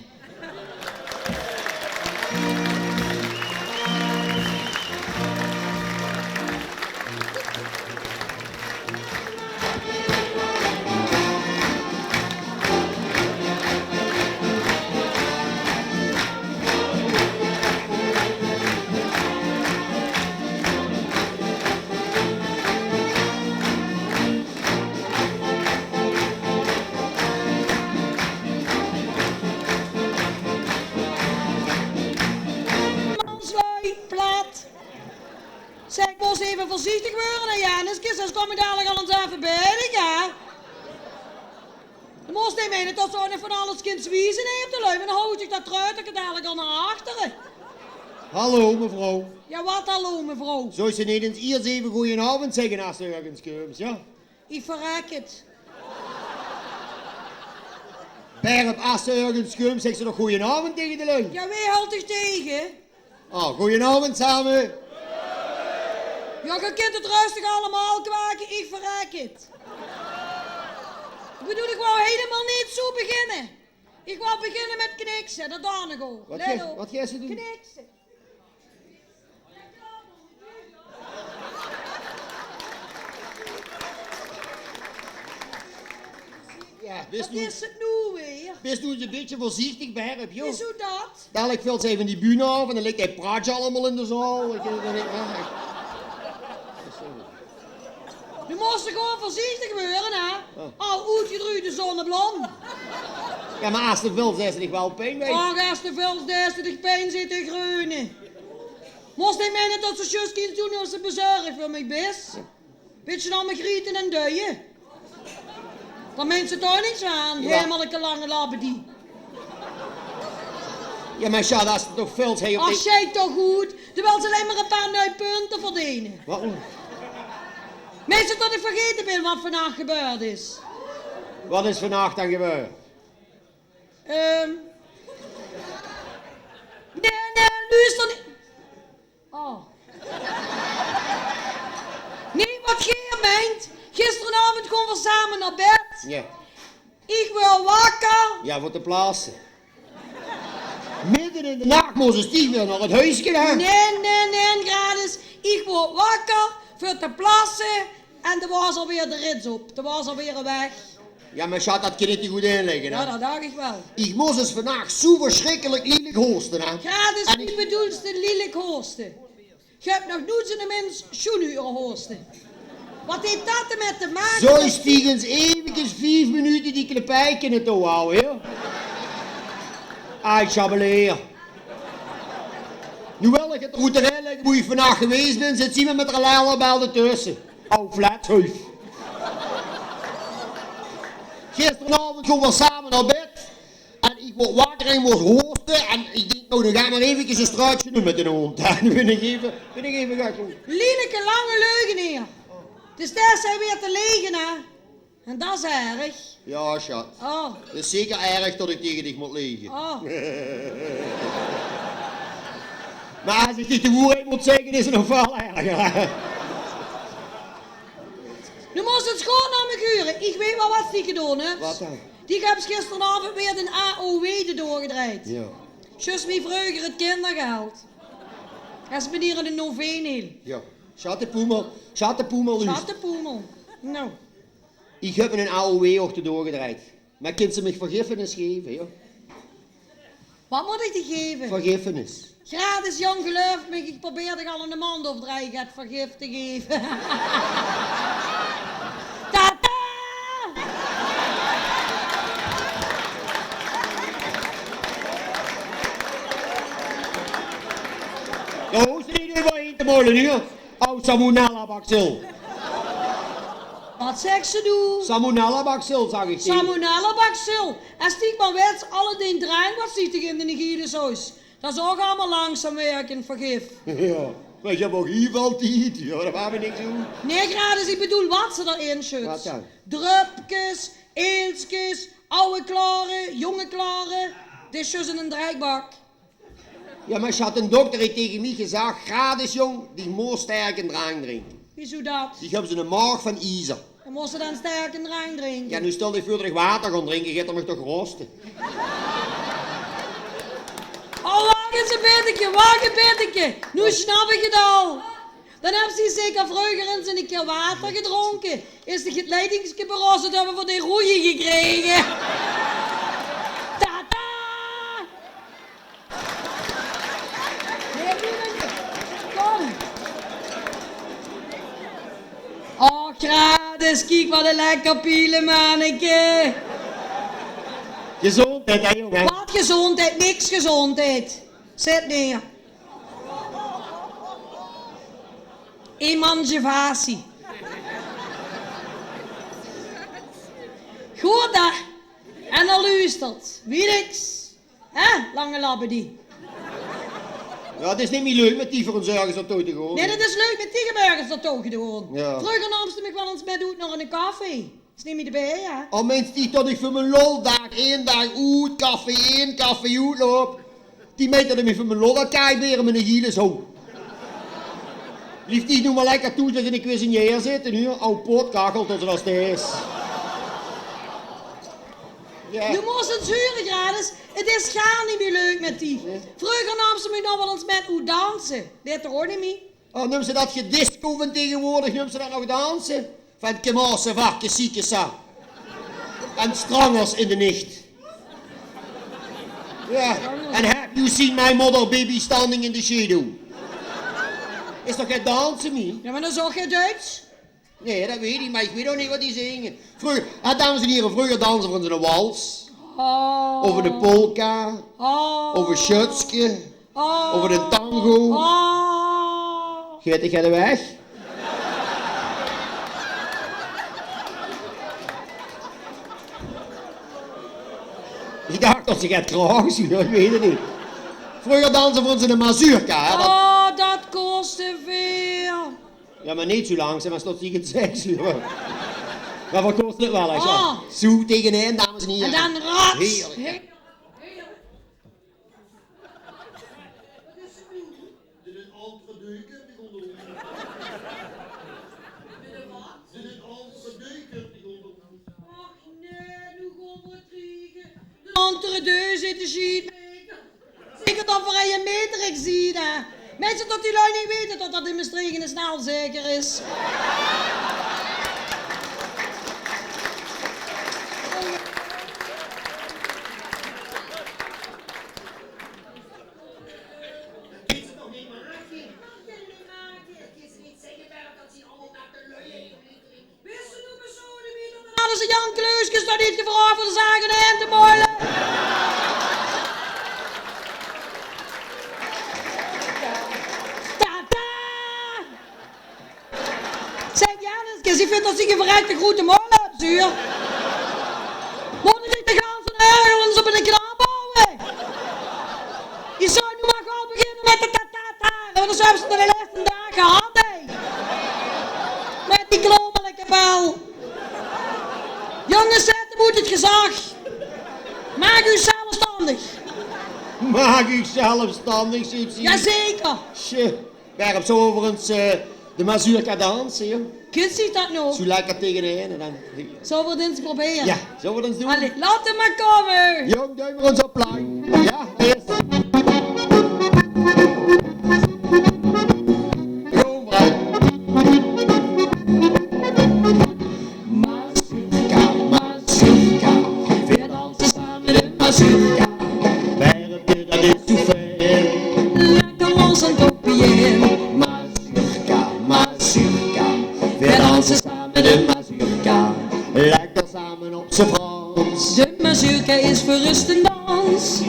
Manslui, plat. Zèk, mós effe veurzichtig weure, hè, Jenneskes, anders kóm ich dalik al ins effe bie dich, hè. Doe mós neet meine tot se ouch nog van alles kins wieze, hè, op de lui, want dan houw ich dat truiterke dalik al nao achteren. Hallo, mevrouw. Jao, wat hallo, mevrouw? Zóws se neet ins iers effe goojenaovend zègke es se örges kums, jao? Ich verrek 't. Berp, es se örges kums, zègks se toch goojenaovend tege de lui? Jao, wae hèlt dich tege? Ah, goojenaovend same. Jao, geer kint 't röstig allemaol kwake, ich verrek 't. Ich bedoel, ich wou hielemaol neet zoe beginne. Ich wou beginne mit knikse, det daan ich ouch. Wat geis se doon? Knikse. Jao, bis noe ins e bietje veurziechtig, Berb, jao. Wieso det? Dalik vèlt ze van die bühne aof en dan ligk die pratsj allemaol in de zaal. Ich, ich, ich, ich, Doe mós gewoen veurziechtig weure, hè? Jao. Al oetgedruujde zonneblom. Jao, mer es te vèls, deis se dich waal pijn, weit. Och, es te vèls, deis se dich pijn, zit te greune. Mós dich meine det se zjus kins doon es se bezörg veur mich bis? Bietje aan me griete en duie. Dao meins se toch niks aan, jao, hemel, lange labbedie. Jao, mer sjat, es te toch vèls, hè, op... Ach, sjei toch good. Doe wils allein mer e paar nuuj punte verdeene. Wat? Meins se det ich vergaete bin wat vannach gebeurd is? Wat is vannach dan gebeurd? Ehm. Nae, nae, luuster neet. Oh. Nae, wat geer meint. Gisterenaovend gónge v'r same nao bed. Jao. Ich woort wakker. Jao, veur te plasse. Midde in de nach mós se weer nao 't huiske, hè? Nae, nae, nae, Gradus. Ich woort wakker veur te plasse en d'r waas alweer de rits op. D'r waas alweer weg. Jao, mer sjat, det kin ich dich good oetlègke, hè? Jao, det dach ich waal. Ich mós ins vannach zoe versjrikkelik lilik hoste, hè? Gradus, wie bedoels te lilik hoste? Geer höb nog noets eine mins sjoen huuere hoste. Wat haet det d'r mit te make? Zóls dich ins eventjes vief minute die klepij kinne touwhaoje, hè? Ai, sjabbeleer. Noe wil ich 't oet de rij lègke boe ich vannach gewaes bin, zits se mit de lellebel d'rtösse. Aw flatshuuf. Gisterenaovend gónge v'r same nao bed. En ich woort wakker en ich mós hoste. En ich dink, noe, dan gaon v'r efkes e struitsje doon mit d'n hóndj. En noe bin ich effe, bin ich effe gaon zoe. Lielike lange leugeneer. Dus dao is hae weer te lege, hè? En det is erg. Jao, sjat. Oh. 't Is zeker erg det ich taenge dich mót lege. Oh. Mer es ich dich de woerheid mót zègke, is 't nog väöl erger. Noe mós se ins good nao mich hure. Ich weit waal wat se gedoon höbs. Wat dan? Doe höbs gisterenaovend weer d'n A O W d'rdoor gedrejd. Jao. Zjus wie vreuger 't kindergeld. Es meneer in de noveen hiel. Jao. Sjattepoemel, sjattepoemel, Luus. Sjattepoemel. Noe. Ich höb 'n A O W ouch d'rdoor gedrejd. Mer kins se mich vergiffenis geve, jao? Wat mót ich dich geve? Vergiffenis. Gradus, jóng, geluif mich, ich probeer dich al 'n maond of drei get vergif te geve. Tata! Dao hoofs se neet euverhaer te moele, huur. Aw, salmonella-bacil. Wat zags se noe? Salmonella-bacil, zag ich. Salmonella-bacil. Es dich mer wèts, al 't drank wat zich in de Gielis houw, det is ouch allemaol langzaam wirkend vergif. Jao, mer ich höb ouch hiel väöl tied. Jao, det maak mich niks oet. Nae, Gradus, ich bedoel wat se d'rin sjuts. Wat dan? Dröpkes, eelskes, aw klaore, jóng klaore. Dit is zjus 'ne drinkbak. Jao, mer sjat, d'n dokter haet taenge mich gezag: Gradus, jóng, dich mós sterke drank drinke. Wieso det? Dich höbs 'ne maag van iezer. Dan mós se dan sterke drank drinke. Jao, noe stèl dich veur det ich water gaon drinke, geit 'r mich toch roste. Oh, wach ins e bitteke, wach e bitteke. Noe snap ich 't al. Dan höbs se zeker vreuger ins 'ne kier water gedrónke. Is dich 't leidingske beros en höbbe v'r de roeje gekrege. Tata! Nae, doe det neet. Kóm. Och, Gradus, kiek wat e lekker pielemanneke. Gezóndheid, hè, jóng, hè? Wat gezóndheid? Niks gezóndheid. Zèt neer. Emancipatie. Good, hè? En dan luustert. Wie niks. Hè, lange labbedie. Jao, 't is neet mie leuk mit die veur ins örges nao touw te gaon. Nae, det is leuk mit die veur örges nao touw te gaon. Jao. Vreuger naoms se mich waal ins mit oet nao 'ne café. Is neet mie d'rbie, hè? Al meins dich det ich veur mien lol daag in daag oet, café in, café oet loup. Die meint det ich mich veur mien lol aan 't kaakbere mit 'ne Gielis hou. Blief dich noe mer lekker thoes bie de cuisinière zitte, huur. Aw potkachel, tot ze det steeds. Jao. Doe mós 't zure, Gradus. 't Is gaar neet mie leuk mit die. Vreuger naoms se mich nog waal ins mit oet danse. Dit toch ouch neet mie? Oh, neums se dat gedisco van tegenwoordig, neums se dat nog danse? Van Kemaosse, Varkes, Ziekesa. En Strangers in de nicht. Jao, en Have You Seen My Mother, Baby Standing in the Shadow. Is toch gein danse mie? Jao, mer dat is ouch gein Duits. Nae, dat weit ich, mer ich weit ouch neet wat die zinge. Vreuger, jao, dames en hiere, vreuger danste v'r ins 'ne wals. Oh. Of 'ne polka. Oh. Of 'n sjötske. Oh. Of 'ne tango. Oh. Geit, geit 'r weg? Ich dach dat ze get kraog, ich weit 't neet. Vreuger danste v'r ins 'ne mazurka, hè? Dat... Oh, dat kós te väöl. Jao, mer neet zoe lang, zèk mer, tot zieë en zeks oer. Mer v'r kóste 't waal, hè, zoe. Oh. Zoe taenge ein, dames en hiere. En dan rats. Heerlik. Heerlik. Dit is 'n entree-deuke, die onder... Dit is 'n entree-deuke, die onder... Och nae, noe gaon v'r 't kriege. De entree-deur zit de sjietmeker. Zeker dat v'r hie 'ne meter zien, hè. Minse, dat die lui neet weite dat dat in Mestreech 'ne snelzeker is. Kins se toch neet make? Wat kins se neet make? Kins se neet zègke, Bert, dat zien allemaol nette lui, hè? Wis se noe persoonlik wie dat... Hadde ze Jan Kleuskes nog neet gevraog veur de zaak in de hand te moele? Tata! Zèk, Jannes, ich vinj dat ze gein verrekte groete moel höbs, zuur. Mótte die de ganse daag ins op 'ne knap hawwe? Ich zou noe mer gaw beginne mit de tata. Jao, want dat höbs se de lèste daag gehad, hè. Mit die klommelike bel. Jónges, zèt 'm oet 't gezag. Maak uch zelfstandig. Maak uch zelfstandig, zeet ze. Jazeker. Sjoe. Bert, zölle v'r ins, eh, de mazurka danse, jóng? Kins se dat nog? Zoe lekker taenge ein en dan... Zölle v'r 't ins probere? Jao, zölle v'r 't ins doon? Allee, laot 'm mer kómme. Jóng, doon v'r ins op plein. Jao, dao is 'r. Jóng, vrouw. Mazurka, mazurka, veer danse same de mazurka. Bert, dat is zoe fijn. Lekker los en toch bien. Mazurka, mazurka, veer danse same de mazurka. Lekker same op z'n Frans. De mazurka is veur us 'ne dans.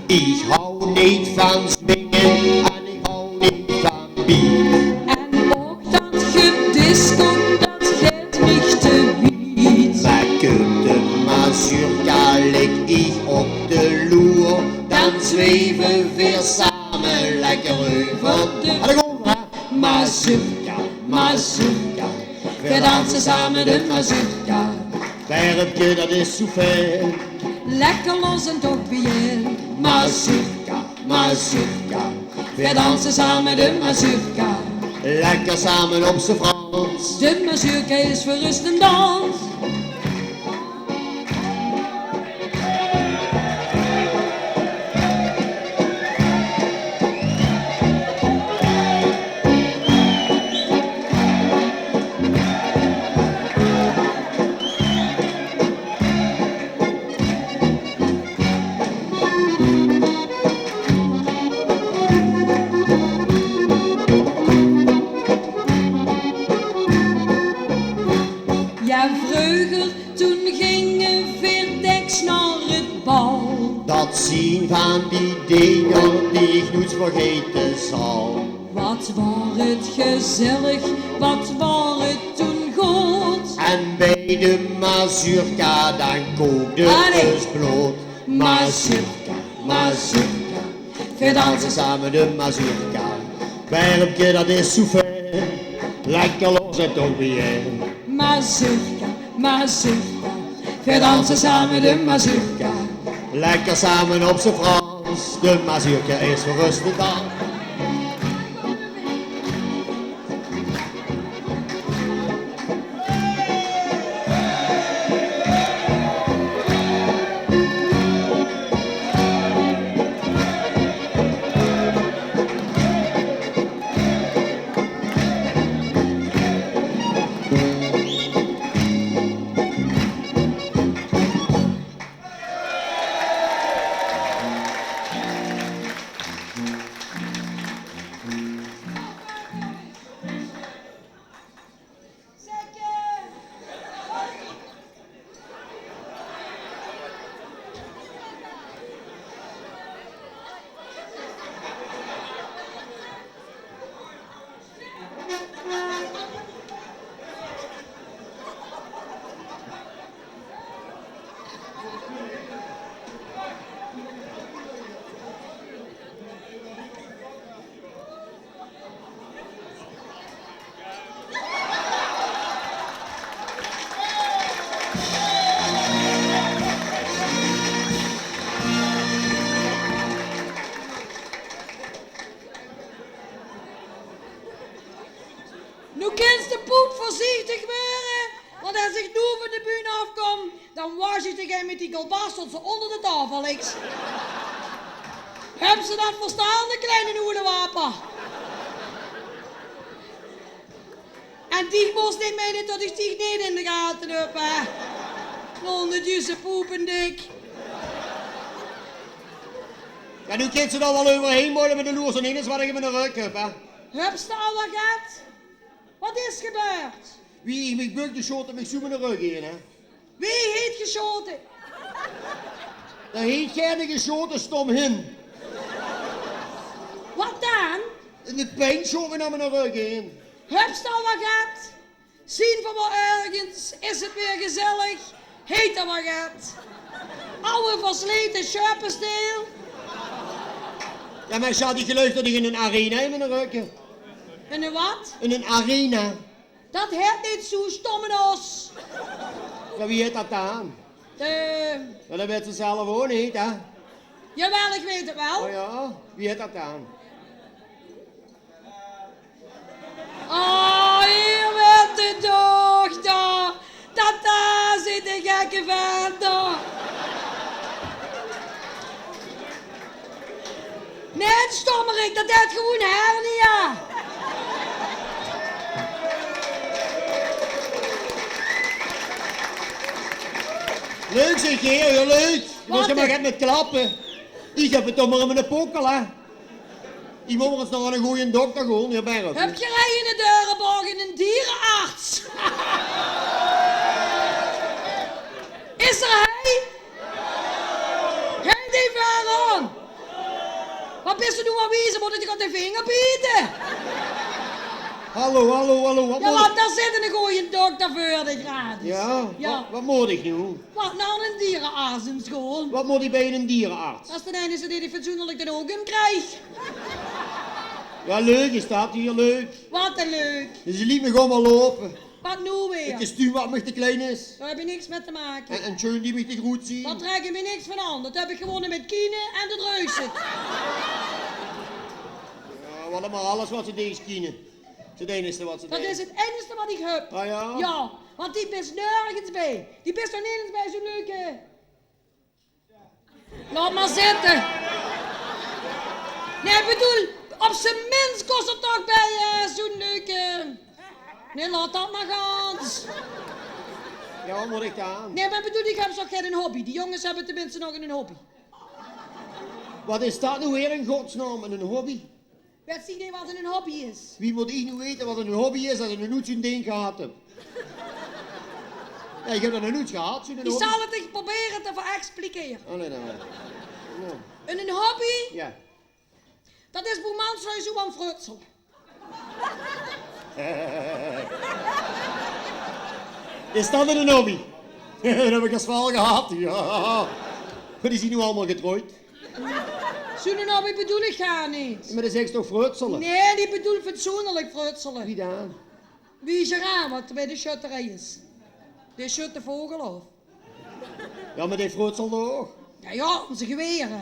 Ich hou neet van swinge en ich hou neet van beat. En ouch dat gedisco, dat geit mich te wied. Mer kump de mazurka, lik ich op de loer, dan zweve veer same lekker euver de... Allee, gewoon, hè? Mazurka, mazurka, veer danse same de mazurka. Bert, dat is zoe fijn. Lekker los en toch bien. Mazurka, mazurka, veer danse same de mazurka. Lekker same op z'n Frans. De mazurka is veur us 'ne dans. Jao, vreuger, toen ginge veer dèks nao 't bal. Dat zien van die dinger die ich noets vergaete zal. Wat waor 't gezellig, wat waor 't toen good. En bie de mazurka, dan kookde... Allee. Us blood. Mazurka, mazurka, veer danse same de mazurka. Bert, dat is zoe fijn. Lekker los en toch bien. Mazurka, mazurka, veer danse same de mazurka. Lekker same op z'n Frans. De mazurka is veur us 'ne dans. Veurzichtig waere, want es ich noe van de bühne aafkom, dan waas ich dich ein mit die kolbas tot ze ónger de taofel liks. Höbs se dat verstaan, kleine oele waper? En dich mós neet meine tot ich dich neet in de gate höb, hè? Ónger die poependik. Jao, noe kins se dao waal euverhaer moele, mer de loers neet ins wat ich in miene rök höb, hè? Höbs se al wat gehad? Wat is gebeurd? Wie ich mich bök, doe sjoot 't mich zoe in miene rök in, hè? Wie heet gesjote? Dao heet geine gesjote, stom hin. Wat dan? En de pien sjoot mich nao miene rök in. Höbs se al wat gehad? Zien van waal örges, is 't weer gezellig? Heet d'r wat gehad? Aw verslete sjöppesteel. Jao, mer sjat, ich geluif tot ich in ein arena in miene rök höb. In ein wat? In ein arena. Dat hèt neet zoe, stomme os. Jao, wie hèt dat dan? Eh. Jao, dat wèts se zelf ouch neet, hè? Jawel, ich weit 't waal. O jao, wie hèt dat dan? O, hie wèt 't toch, dao. Tata, zit de gekke vent, dao. Nae, stommerik, dat hèt gewoen hernia. Leuk zeg, hie, hieël leuk. Doe mós d'r mer get mit klappe. Ich höb 't toch mer in miene pokkel, hè. Ich mót mer ins nao eine gooje dokter gaon, hie, Berg. Höb geer hie in de Deureborg eine dierearts? Is 'r hie? Hie, die veur aan. Wat bis se noe aan 't wieze? Mót ich dich op de vinger biete? Hallo, hallo, hallo. Wat mót ich... Jao, want dao zit eine gooje dokter veur dich gratis. Jao? Jao. Wat, wat mót ich noe? Wat, nao eine dierearts in Schoon? Wat mót ich bie eine dierearts? Dat is d'n einigste dae dich fatsoenlik d'n oug umkrieg. Jao, leuk is dat, hieël leuk. Wat 'n leuk. Dus ze liet mich gewoon mer loupe. Wat noe weer? Ich is tuin wat mich te klein is. Dao höb ich niks mit te make. En, en sjoen die mich te groet zien. Dao trèk ich mich niks van aan. Dat höb ich gewoen mit kiene en dat ruis 't. Jao, wat mer alles wat ze deeg is kiene. Dat is 't einigste wat ze deeg. Dat is 't einigste wat ich höb. Ah jao? Jao, want die bis nörges bie. Die bis toch neet ins bie zoe'n leuke... Laot mer zitte. Nae, ich bedoel, op z'n mins kós 'r toch bie, eh, zoe'n leuke... Nae, laot dat mer gans. Jao, wat mót ich dan? Nae, mer ich bedoel, ich höb toch geine hobby. Die jónges höbbe tenminste nog 'n hobby. Wat is dat noe weer in godsnaam, 'n hobby? Wèts dich neet wat 'n hobby is? Wie mót ich noe weite wat 'n hobby is es ich nog noets zoe'n ding gehad höb? Jao, ich höb dat nog noets gehad, zoe'n hobby. Ich zal 't dich probere te verexplicere. Allee dan. Jao. 'n Hobby? Jao. Dat is boe manslui zoe aan frutsele. Is dat 'n hobby? Dat höb ich ins waal gehad, jao. Mer die zien noe allemaol getrouwd. Zoe'n hobby bedoel ich gaar neet. Mer dat is toch frutsele? Nae, ich bedoel fatsoenlik frutsele. Wie dan? Wie Gerard, wat bie de sjötterij is. Dae sjut de vogel aof. Jao, mer dae frutselt toch? Jao, jao, ózze gewere.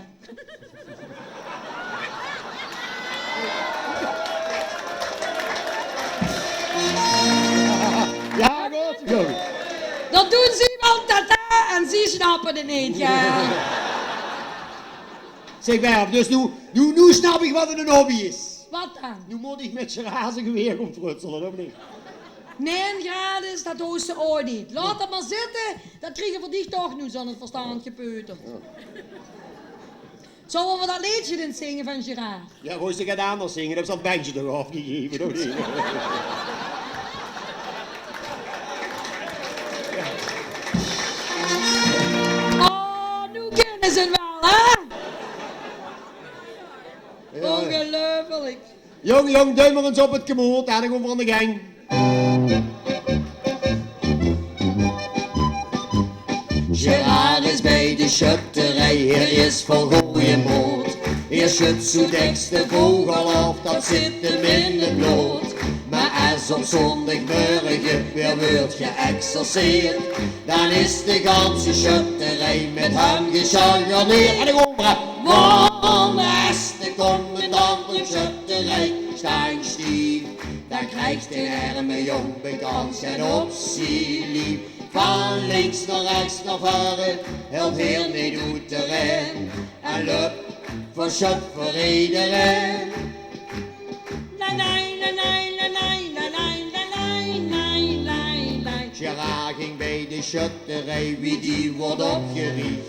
Jao, good, good. Dat doon zie waal, tata, en zie snappe 't neet, jao. Zeg, Berb, dus noe, noe, noe snap ich wat 'n hobby is. Wat dan? Noe mót ich mit Gerard zien gewere gaon frutsele, of neet? Nae, Gerard, dat hoof se ouch neet. Laot dat mer zitte, dat kriege v'r dich toch noe zoe'n verstandje peuter. Jao. Zölle v'r dat leedje ins zinge van Gerard? Jao, wouws se get anders zinge? Höbs se dat bendje toch aafgegeve, of neet? Oh, noe kinne ze 't waal, hè? Jao. Óngeluifelik. Jóng, jóng, duim mer ins op 't kemood, hè, dan gaon v'r aan de gang. Gerard is bie de sjötterij, heer is vol gooje mood. Heer sjut zoe dèks de vogel aof, dat zit 'm in 't blood. Mer es op zóndigmörge weer weurt geëxerceerd, dan is de ganse sjötterij mit häöm gechargeerd. En dan gaon v'r, hè. Want es de commandant op sjötterij steit stief, Dan krieg d'n erme jóng bekans get op zien lief. Van links nao rechs nao veure, hilt heer neet oet de ren. En löp veur sjöt veur ederein. Gerard ging bij de sjötterie, wie die woort opgeriech.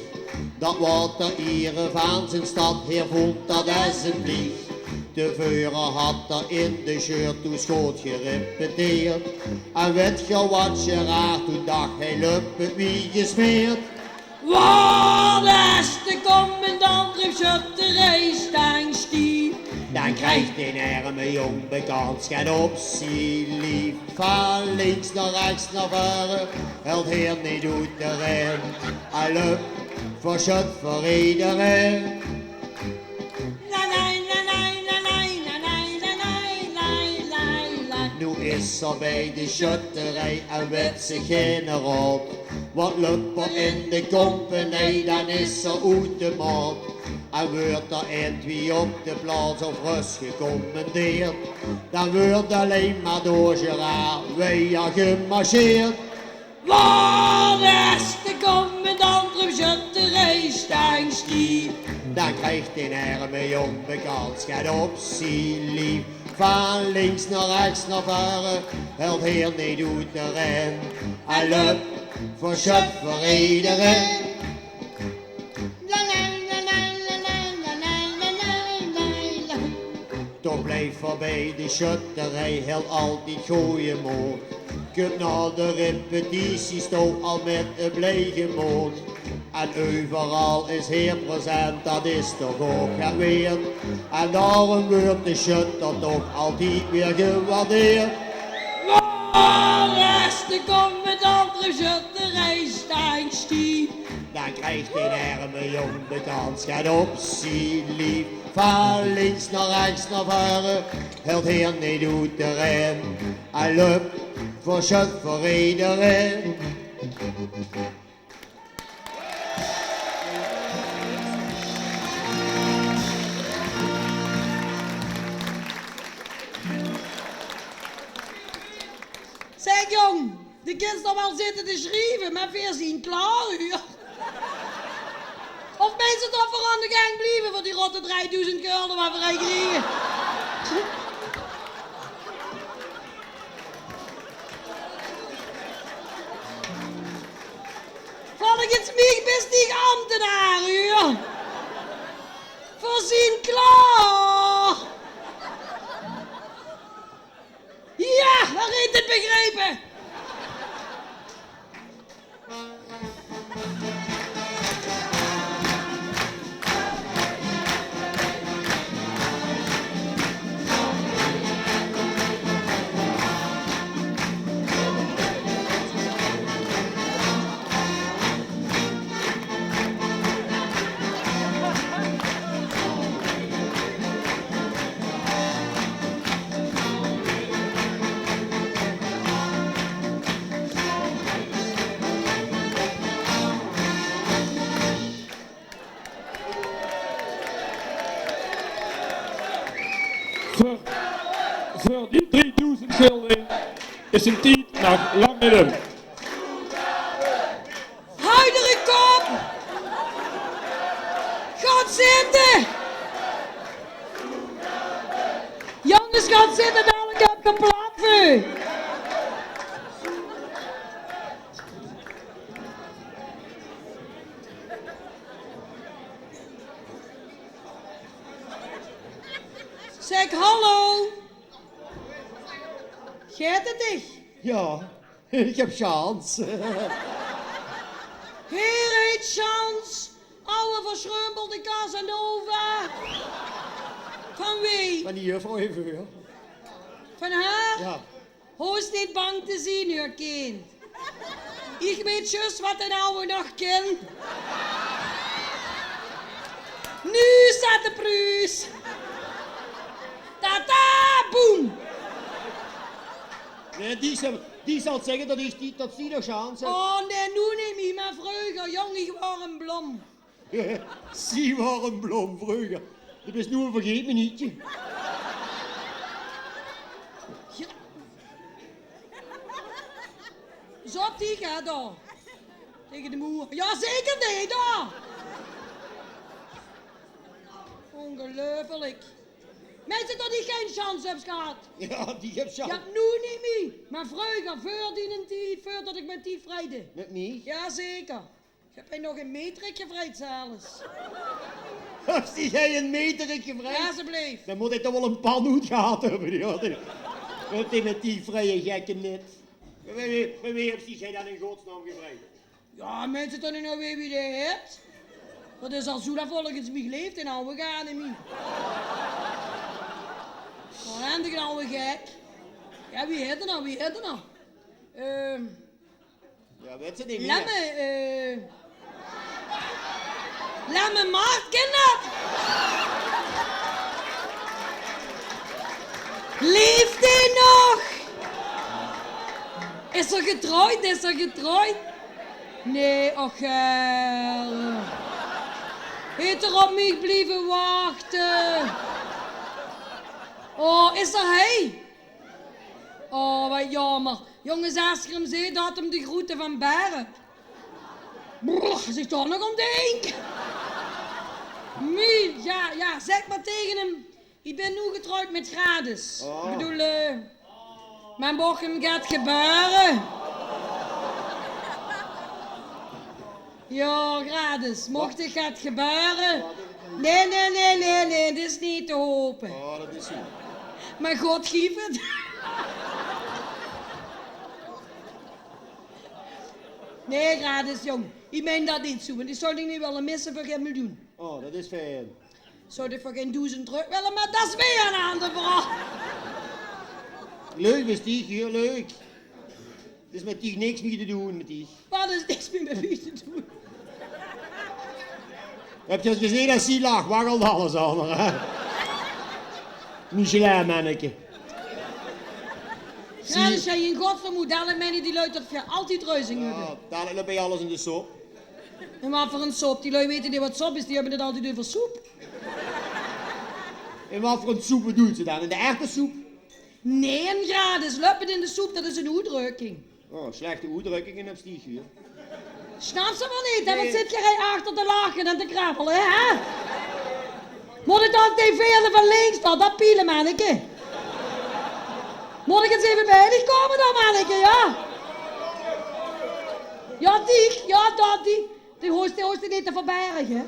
Dat woort d'r iere vaan zien stad, heer voont dat es 'n pliech. Te veure had 'r in de sjötterschool gerepeteerd. En wèt geer wat, Gerard, toen dach heer: löp 't wie gesmeerd. Wat es de commandant d'r sjötterie steng stief, dan krieg d'n erme jóng bekans get op zien lief. Van links nao rechs nao veure, hilt heer neet oet de ren. En löp veur sjöt veur ederein. Noe is 'r bij de sjötterie en wèt ziech geine raod. Wat löp 'r in de compagnie, dan is 'r oet de maot. En weurt 'r intwie op de plaots of rös gecommandeerd, dan weurt allein mer door Gerard wiejer gemarcheerd. Wat es de commandant d'r sjötterie steng stief, dan krieg d'n erme jóng bekans get op zien lief. Van links nao rechs nao veure, hilt heer neet oet de ren. En löp veur sjöt veur ederein. Toch blief 'r bij de sjötterie, hilt altied gooje mood. Kump nao de repetities toch al mèt e blie gemood. En euveral is heer present, dat is toch ouch get weerd. En daorum weurt de sjötter toch altied weer gewaardeerd. Wat es de commandant d'r sjötterie steng stief, dan krieg d'n erme jóng bekans get op zien lief. Van links nao rechs nao veure, hilt heer neet oet de ren. En löp veur sjöt veur ederein. Zèk, jóng, de kins toch wel zitte te sjrieve, mer veer zien klaor, huur. Of meins te tot veer aon de gaank blieve veur die rotte driedoezend gölde wat veer hei kriege? Volges miech bis diech ambtenaar, huur. Veer zien klaor. Jao, heer heet 't begrepe. Veur, veur die driedoezend gölde is 'nen tied nog lang neet um. Hou d'r kop! Gaot zitte! Jónges, gaot zitte, dalek höb geer plat veur. Zèk, hallo. Geit 't dich? Jao, ich höb sjans. Heer heet sjans, awwe versjreumpelde Casanova. Van wee? Van die juffrouw hie veur. Van häör? Jao. Hoofs neet bang te zien, huur, kind. Ich weit zjus wat d'n awwe nog kin. Noe steit de pruus. Tata, boem. Nae, die zal, die zal zègke tot ich die, tot zie nog sjans höb. Oh nae, noe neet mie, mer vreuger, jóng, ich waor 'n blóm. Zie waor 'n blóm vreuger. Doe bis noe 'n vergeet-mie-nietje. Jao, Zop die gaat door. Tege de moer. Jao, zeker, nee, door. Ongeluifelik. Minse, tot ich gein sjans höb gehad. Jao, die höbs sjans. Jao, noe neet mie. Mer vreuger, veur dienen tied, veurtot ich mit die vrijde. Mit mich? Jao, zeker. Ich höb hie nog ein meterik gevrijd zelfs. Höbs dich ein meterik gevrijd? Jao, ze bleef. Dan mót ich toch waal ein pan oet gehad höbbe, jao. Mit die, mit die vrije gekke net. Wie, wie, wie, wie höbs dich dan in godsnaam gevrijd? Jao, minse, tot ich noe weer wie die het. Dat is al zoe lang volges mich geleefd in ouwe gane mie. Wat en de ouwe gek. Jao, wie het 'r noe, wie het 'r noe? Ehm, Jao, weit ze neet mie. Lemme, eh, Lemme Mart, kin dat? Leeft die nog? Is 'r getrouwd? Is 'r getrouwd? Nee, och, hel. Heet 'r op mich blieve wachte? Oh, is 'r hie? Oh, wat jaomer. Jónges, es ich 'm zeen, doot 'm de groete van Berp. Brrr, es ich dao nog aan dink. Mie, jao, jao, zèk mer tege 'm: ich bin noe getrouwd mit Gradus. Oh. Ich bedoel, eh, mer moch 'm get gebeure. Jao, Gradus, moch dich get gebeure. Nee, nee, nee, nee, nee, dit is neet te hope. Oh, dat is zoe. Mer God gief 't. Nee, Gradus, jóng. Ich mein dat neet zoe, want ich zou dich neet wille misse veur gein miljoen. Oh, dat is fijn. Zou dich veur gein doezend trök wille, mer dat is weer ein ander verhaol. Leuk is die, huur, leuk. Dus mit dich niks mie te doon, mit dich. Wat is niks mie mit mich te doon? Höbs se gezeen, es zie lach, waggelt alles al, hè? Michelin-menneke. Jao, dus jao, in godsnaam, wie dalik meine die lui tot veer altied ruzing höbbe. Jao, dalik löp bie alles in de sop. En wat veur ein sop? Die lui weite neet wat sop is, die höbbe 't altied euver soep. In wat veur ein soep bedoels se dan? In de erwtesoep? Nee, Gradus, löp 't in de soep, dat is ein oetdrökking. Oh, slechte oetdrökkinge op stieg hie. Snaps se 't neet, hè? Nee. Wat zit geer hie achter te lache en te krabbele, hè? Mót ich dan tv aan van links dan, dat pielemenneke? Mót ich ins effe bie dich kómme dan, menneke, jao? Jao, dich, jao, dat, die, die hoofs, die hoofs se neet te verberge.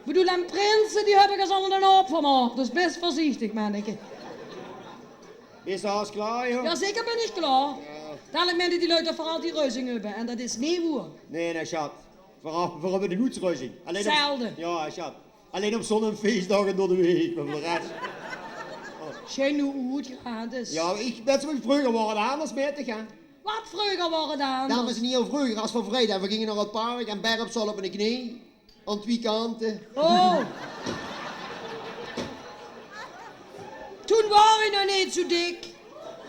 Ich bedoel, en prinse, die höb ich al zonder den hoop van maag, dus bès veurzichtig, menneke. Bis se haos klaor, jóng? Jao, zeker bin ich klaor. Jao. Dalik meine die lui tot veer altied ruzing höbbe. En dat is neet woer. Nee, nee, sjat. Veer, veer höbbe noets ruzing. Allein op... Zelde. Jao, sjat. Allein op zón- en feesdaag en door de week, mer veur de res. Sjei noe oet, Gradus. Jao, ich, wèts se, vreuger waor 't anders, mit dich, hè? Wat vreuger waor 't anders? Dames en hiere, vreuger, es veer vrijde, veer ginge nao 't park en Berp zaot op de knie. Aan twie kante. Oh. Toen waor ich nog neet zoe dik.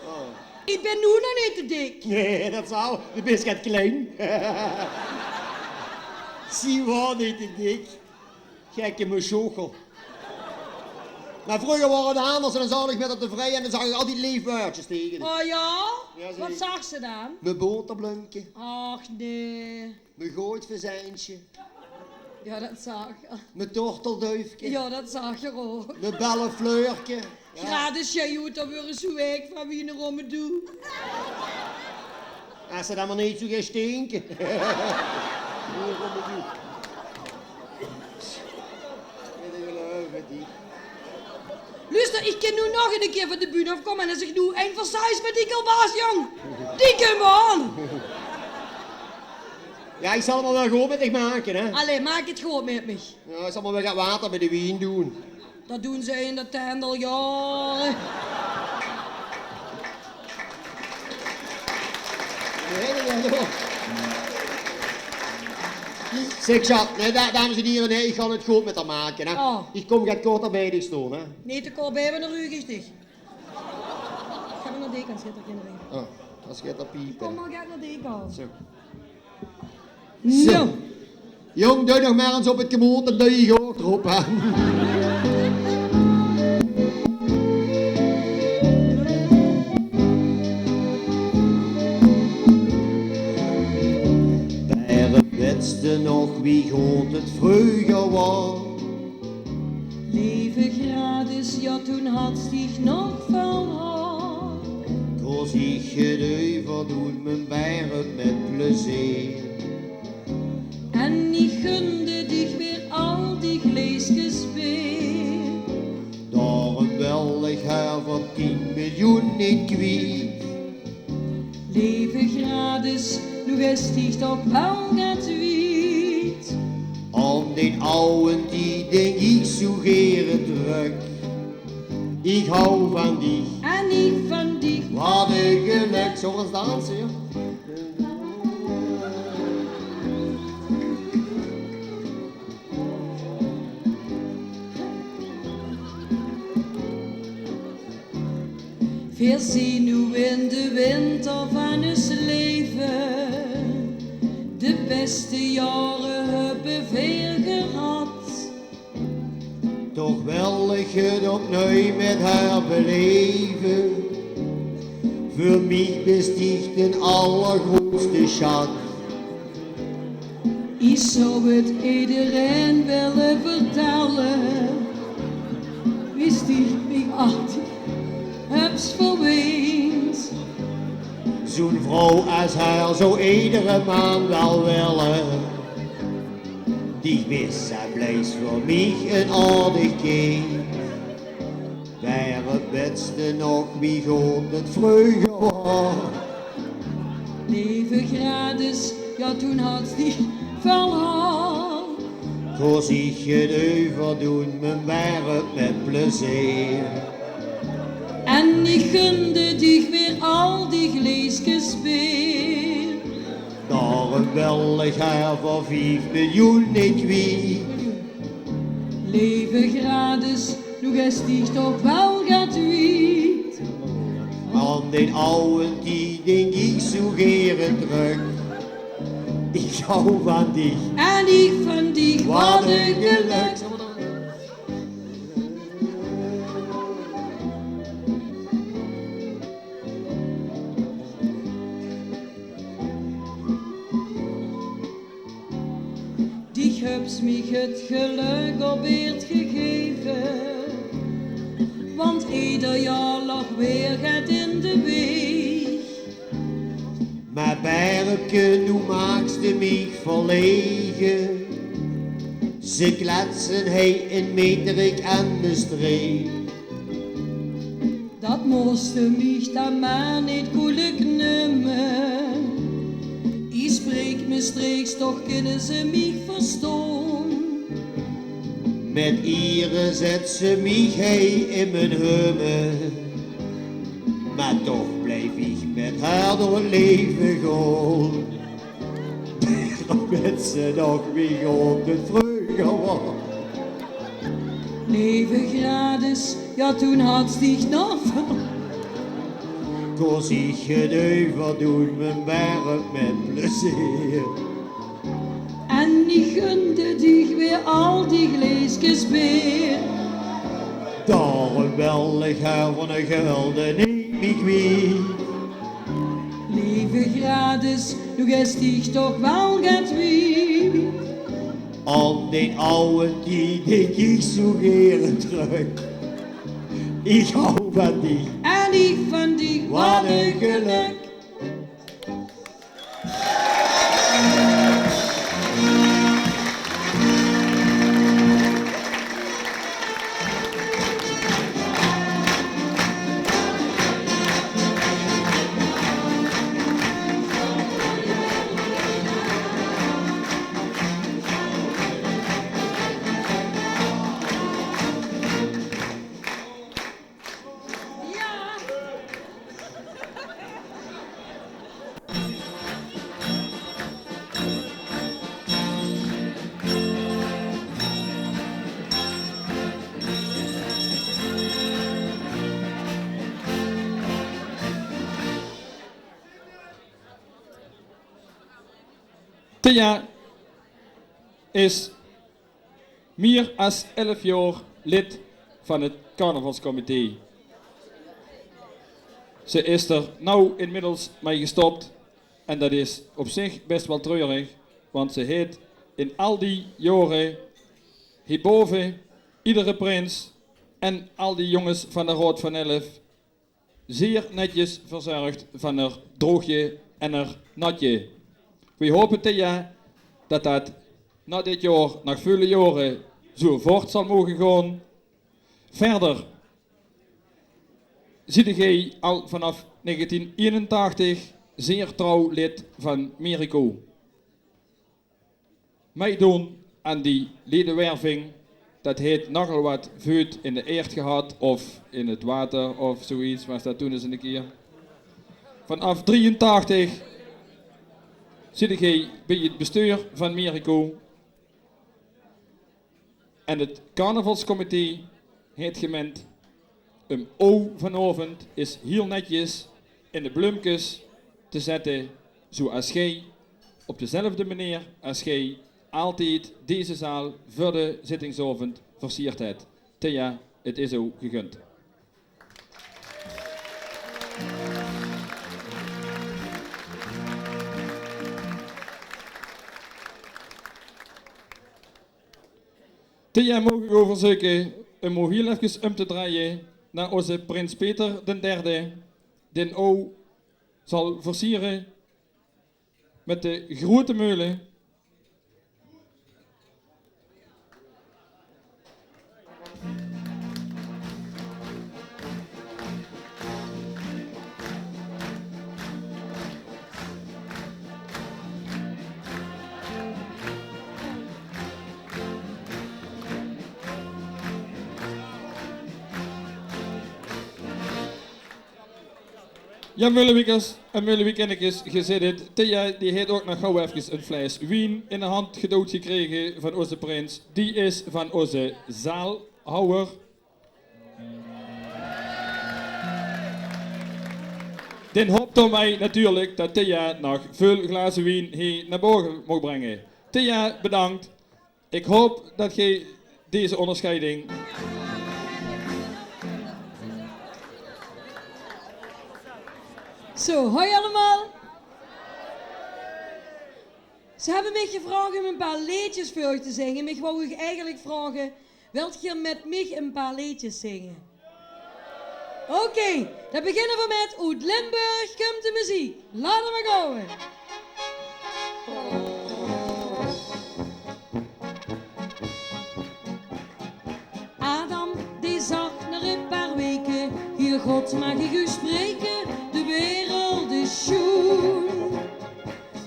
Oh. Ich bin noe nog neet te dik. Nee, dat zal. De bis get klein. Zie waor neet te dik. Gekke mesjochel. Mer vreuger waor 't anders en dan zaot ich mit häör te vrije en dan zag ich altied leef wäördsjes tege häör. Oh jao? Jao, zeker. Wat zags se dan? Mien boterblumke. Ach, nee. Mien gooid verzijntje. Jao, dat zag ich. Mien tortelduifke. Jao, dat zag ich ouch. Mien bellefleurke. Jao. Gradus, sjei oet, dan weur ich zoe wèk van wie eine rommedoe. Es se dan mer neet zoe geis stinke. Wie eine rommedoe. Wèt ich waal, eh, mit die. Luuster, ich kin noe nog eine kier van de bühne aofkómme en es ich noe ein versais mit die kielbas, jóng. Die kump aan. Jao, ich zal 't mer waal good mit dich make, hè. Allee, maak 't good mit mich. Jao, ich zal mer waal get water bie de wien doon. Dat doon ze in de tent al jaore. Zèk, sjat, nee, da-, dames en hiere, nee, ich gaon 't good mit häör make, hè. Oh. Ich kóm get korter bie dich staon, hè. Nee, te kort bie, want dan ruug ich dich. Ich höb nog dekens, zit d'r gein reden. Oh, dat is get dat piepe. Kóm mer get nao dekens. Zo. Zo. Jóng, doe nog mer ins op 't kemoot, dan doe ich ouch d'rop, hè. Wèts se nog wie good 't vreuger waor? Leve Gradus, jao, toen hads dich nog väöl haor. Kós ich 't euverdoen, mien berp mèt plezeer. En ich gunde dich weer al die gleeskes beer. Daorum wèl ich häör veur tien miljoen neet kwiet. Leve Gradus, noe is dich toch waal get wiet. Aan dien aw tied dink ich zoe gere trök. Ich hou van dich. En ich van dich. Wat e gelök. Zólle v'r ins danse, jao? Veer zien noe in de winter van us leve. De bèste jaore höbbe veer gehad. Toch wèl ich 't opnui mèt häör beleve. Veur mich bis dich d'n allergroetste sjat. Ich zou 't ederein wille vertèlle, wie dich mich altied höbs verweend. Zoe'n vrouw es häör zou edere maan wel wille. Dich bis en blijfs veur mich 'n aardig kind. Wae wèts se nog wie good 't vreuger waor? Leve Gradus, jao, toen hads dich väöl haor. Kós ich 't euverdoen, mien berp mèt plezeer. En ich gunde dich weer al die gleeskes beer. Daorum wèl ich häör veur vief miljoen neet kwiet. Leve Gradus, noe is dich toch waal get wiet. Aan dien aw tied dink ich zoe gere trök. Ich hou van dich. En ich van dich. Wat e gelök. Dich höbs mich 't gelök op eerd gegeve, want eder jaor lag weer get in de weeg. Mer berpke, noe maaks se mich verlege. Ze kletse hei in Meterik en Mestreech. Dat mós se mich dan mer neet koelik numme. Ich spreek Mestreechs, toch kinne ze mich verstaon. Mèt iere zèts se mich hei in mien humme. Mer toch blijf ich mèt häör door 't leve gaon. Wèts se nog wie good 't vreuger waor? Leve Gradus, jao, toen hads dich nog väöl. Kós ich 't euverdoen, mien berp mèt plezeer. En ich gunde dich weer al die gleeskes beer. Daorum wèl ich häör veur 'ne gulde neet mier kwiet. Leve Gradus, noe is dich toch waal get wiet. Aan dien aw tied dink ich zoe gere trök. Ich hou van dich. En ich van dich. Wat e gelök. Thea is mier es elf jaor lid van 't carnavalscomité. Ze is d'r now inmiddels mei gestop en dat is op zich bès waal treurig, want ze heet in al die jaore hiebove iedere prins en al die jonges van de Raod van Elf zeer netjes verzörg van häör droogje en häör natje. Weej hope, Thea, det det nao dit jaor nog väöl jaore zoe voort zal moge gaon. Wiejer ziede geej al vanaaf negentien einentachtig zeer trouw lid van Merico. Mitdoon aan die ledewerving, det haet nogal waat veut in de aerd gehad of in 't water of zoe get, waas det toen ins 'ne kier. Vanaaf drieëntachtig ziede geej beej 't bestuur van Merico. En 't carnavalscomité haet gemeend um ow vanaovend ins hiel netjes in de bleumkes te zette, zoe as geej op dezelfde meneer as geej altied deze zaal veur de zittingsaovend versierd het. Thea, 't is ow gegund. Thea, maag ik ow verzeuke um ow hiel efkes um te drejje nao ózze prins Peter d'n Derde, dae ow zal versiere mit de groete meule. Jao, Meulewiekers en Meulewiekennekes, geej zeet 't. Thea, die haet ouk nog gaw efkes 'n fles wien in de hand gedouwd gekrege van ózze prins. Die is van ózze zaalhouwer. Dae hoopt daomei natuurlik det Thea nog väöl glaze wien hie nao bove maag bringe. Thea, bedank. Ik haop det geej deze óngersjeiding... Zo, hoi allemaol. Ze hebbe mich gevraog um e paar leedjes veur uch te zinge. Mich wou uch eigelik vraoge: wilt geer mit mich e paar leedjes zinge? Oké, dan beginne v'r mit Oet Limburg kump de meziek. Laot 'm mer kómme. Adam, dae zag nao e paar weke: Heer God, maag ich uch spreke, de wereld is sjoen.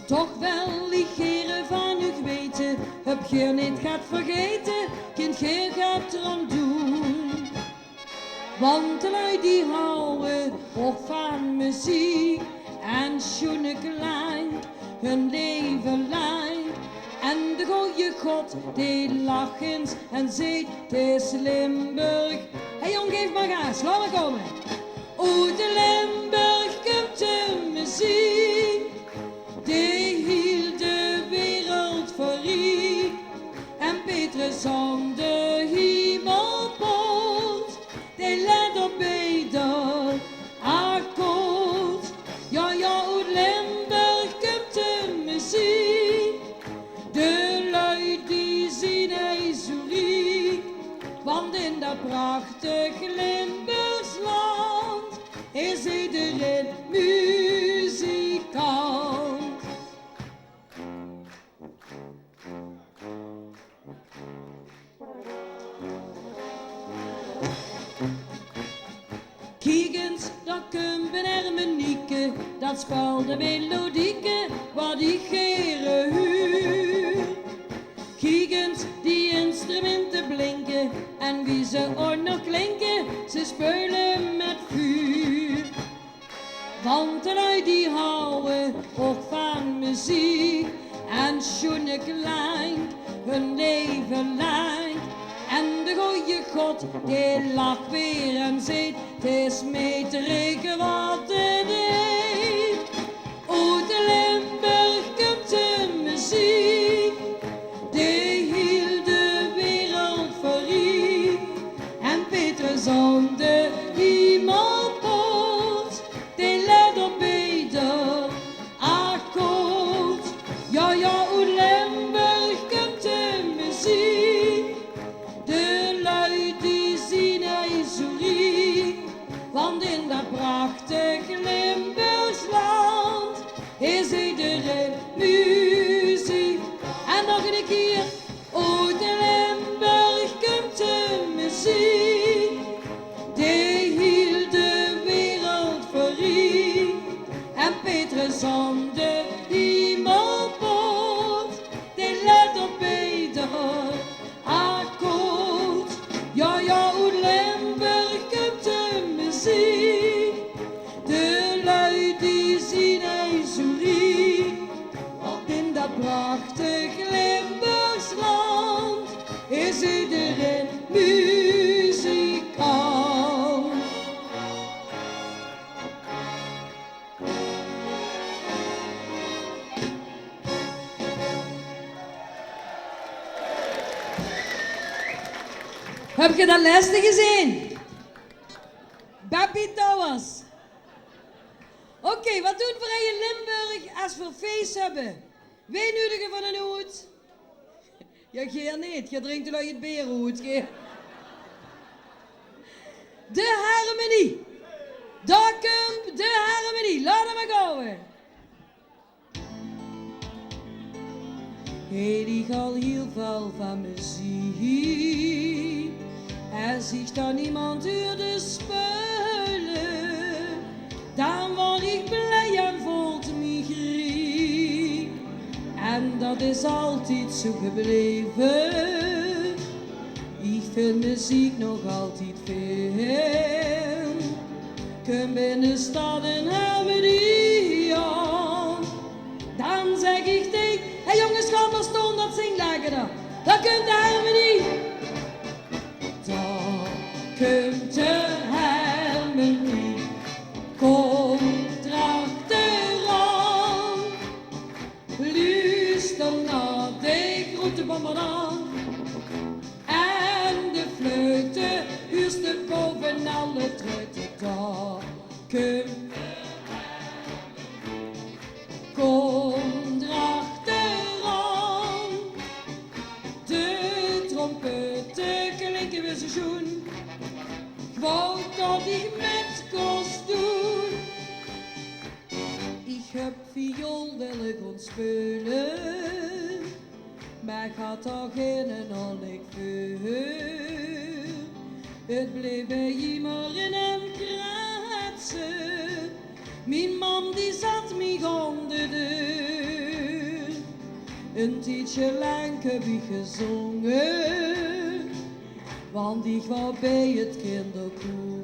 Toch wil ich gaer van uch weite, höb geer neet get vergaete, kint geer get d'raan doen. Want de lui die hawwe ouch van meziek en sjoene klank, hun leve lank. En de gooje God, dae lach ins en zeet: 't is Limburg. Hey jóng, gaef mer gaas, laot mer kómme. Oet Limburg kump de meziek, dae hiel de wereld verriek. En Petrus aan de hemelpoort, dae let op eder akkoord. Jao, jao, oet Limburg kump de meziek. De lui die zien hie zoe riek, want in dat prachtig Limburgs land is ederein muzikant. Kiek ins, dao kump 'n hermenieke, dat speelt de melodieke wat ich gaer huur. Kiek ins, die instrumente blinke en wie ze ouch nog klinke, ze speule mit vuur. Want de lui die hawwe ouch van meziek en sjoene klank, hun leve lank. En de gooje God, dae lach weer en zeet: 't is mei te reke wat 't heet. Oet Limburg kump de meziek, dae hiel de wereld verriek. En Petrus aan de hemelpoort, dae let op eder akkoord. Jao, jao, oet Limburg kump Höb geer dat lèste gezeen? Beppie Towers. Oké, wat doon veer hie in Limburg es veer fees höbbe? Wae nudige veer dan oet? Jao, geer neet. Geer drinke allein 't beer oet, geer. De harmonie. Dao kump de harmonie. Laot 'm mer kómme. Heet ich al hiel väöl van meziek. Es ich dan iemes huurde speule, dan waer ich blij en voelt mich riek. En dat is altied zoe gebleve. Ich vind meziek nog altied fijn. Kump in de stad ein harmonie aan. Dan zèk ich tege: "Hé jonges, gaot mer staon, dat zingk lekkerder. Dao kump de harmonie." Dao kump de harmonie. Kóm drachteraan. Luuster nao de groete bombardan. En de fluite huurs te bove alle truite. Dao kump, kóm drachteraan. De trompette klinke weer zoe sjoen. Ich wou dat ich mit kós doon. Ich höb viool wille gaon speule, mer ich had d'r geine en ich veur. 't Bleef bie mich mer in en kraatse. Mien mam die zat mich aan de deur. Ein tiedsje lank höb ich gezónge, want ich waas bie 't kinderkoer.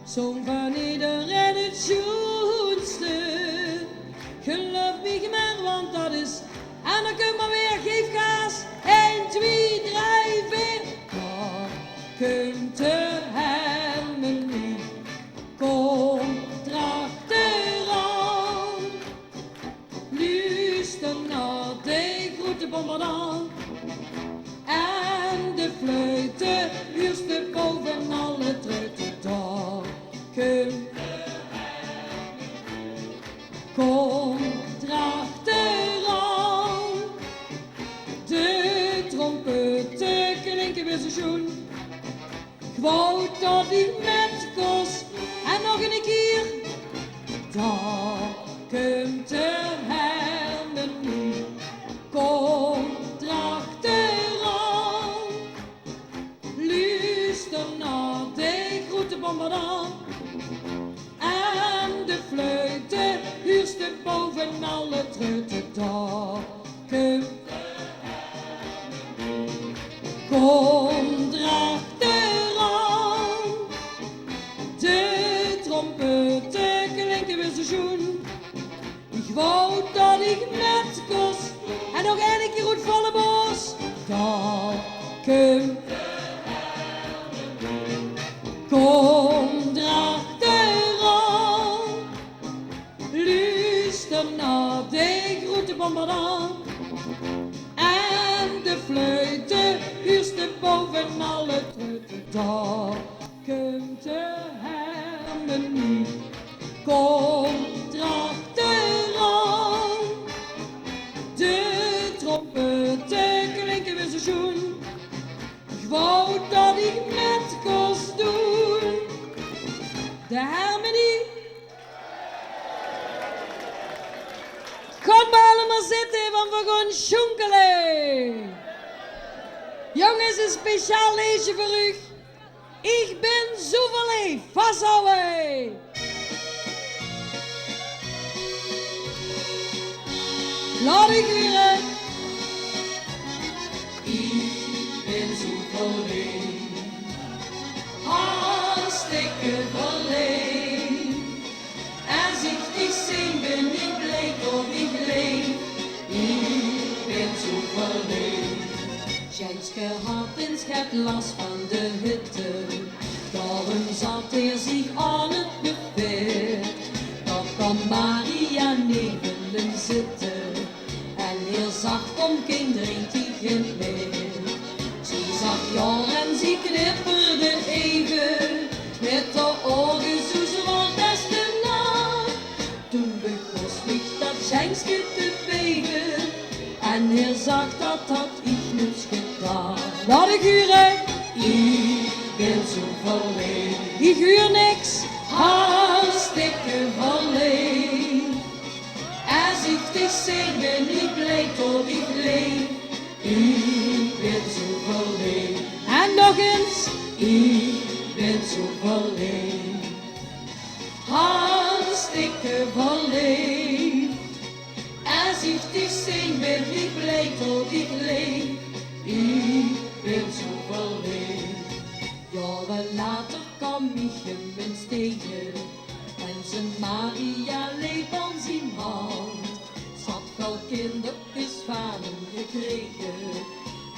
Zóng van ederein 't sjoenste. Geluif mich mer, want dat is... En dan kump mer weer, geef gaas. Ein, twie, drei, veer. Dao kump de harmonie. Kóm drachteraan. Luuster nao de groete bombardan. En de fluite huurs te bove alle truite. Dao kump, kóm drachteraan. De trompette klinke weer zoe sjoen. Ich wou dat ich mit kós. En nog eine kier. Dao kump de harmonie. Kóm drachteraan. Luuster nao de groete bombardan. En de fluite huurs te bove alle truite. Dao kump, kóm drachteraan. De trompette klinke weer zoe sjoen. Ich wou dat ich mit kós. En nog eine kier oet volle bors. Dao kump, kóm drachteraan. Luuster nao de groete bombardan. En de fluite huurs te bove alle truite. Dao kump de harmonie. Kóm drachteraan. De trompette klinke weer zoe sjoen. Ich wou dat ich mit kós doon. De harmonie. Gaot mer allemaol zitte, want veer gaon sjoenkele. Jónges, ein speciaal leedje veur uch. Ich bin zoe verleef. Vashawwe. Laot uch hure. Ich bin zoe verleef. Hartstikke verleef. Es ich dich zeen, bin ich blie, word ich leef. Ich bin zoe verleef. Sjijnske had in 't sjet las van de hitte. Daorum zat 'r zich aan 't buffet. Dao kaom Maria neve 'm zitte. En hieël zach: "Kom kind, drink ich ein mit." Zoe Jao, en zie knipperde eve mit häör ouge, zoe zwart es de nach. Toen begós mich dat Sjengske te beve en heer zag dat had ich niks gedaan. Laot ich hure. Ich bin zoe verleef. Ich huur niks. Hartstikke verleef. Es ich dich zeen, bin ich blij tot ich leef. Ich bin zoe verleef. En nog ins. Ich bin zoe verleef. Hartstikke verleef. Es ich dich zeen, bin ich blij tot ich leef. Ich bin zoe verleef. Jaore later kaom ich häöm ins tege en zien Maria leep aan zien hand. Ze had väöl kinderkes van häöm gekrege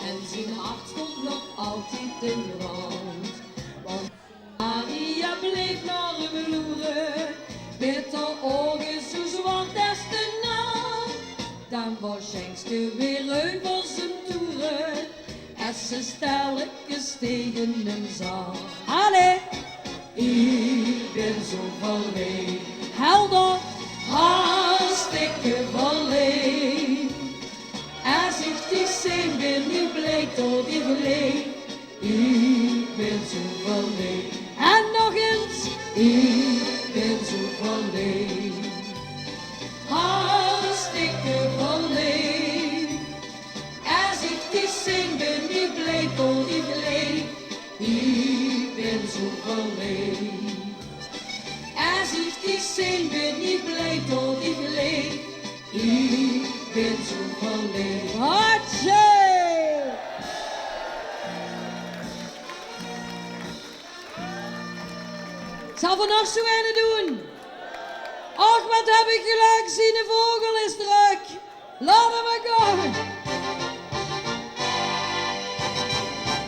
en zien hart stóng nog altied in brand. Want Maria bleef nao häöm loere, mit häör ouge zoe zwart es de nach. Dan waor Sjengske weer euver zien toere, es ze stellekes tege häöm zag. Allee! Ich bin zoe verleef. Helder! Hartstikke verleef. Es ich dich zeen, bin ich blij tot ich leef. Ich bin zoe verleef. En nog ins. Ich bin zoe verleef. Hartstikke verleef. Es ich dich zeen, bin ich blij tot ich leef. Ich bin zoe verleef. Es ich dich zeen, bin ich blij tot ich leef. Ich bin zoe verleef. Hatsje! Zal v'r nog zoe eine doon? Och, wat höb ich gelök, ziene vogel is trök. Laot 'm mer gaon.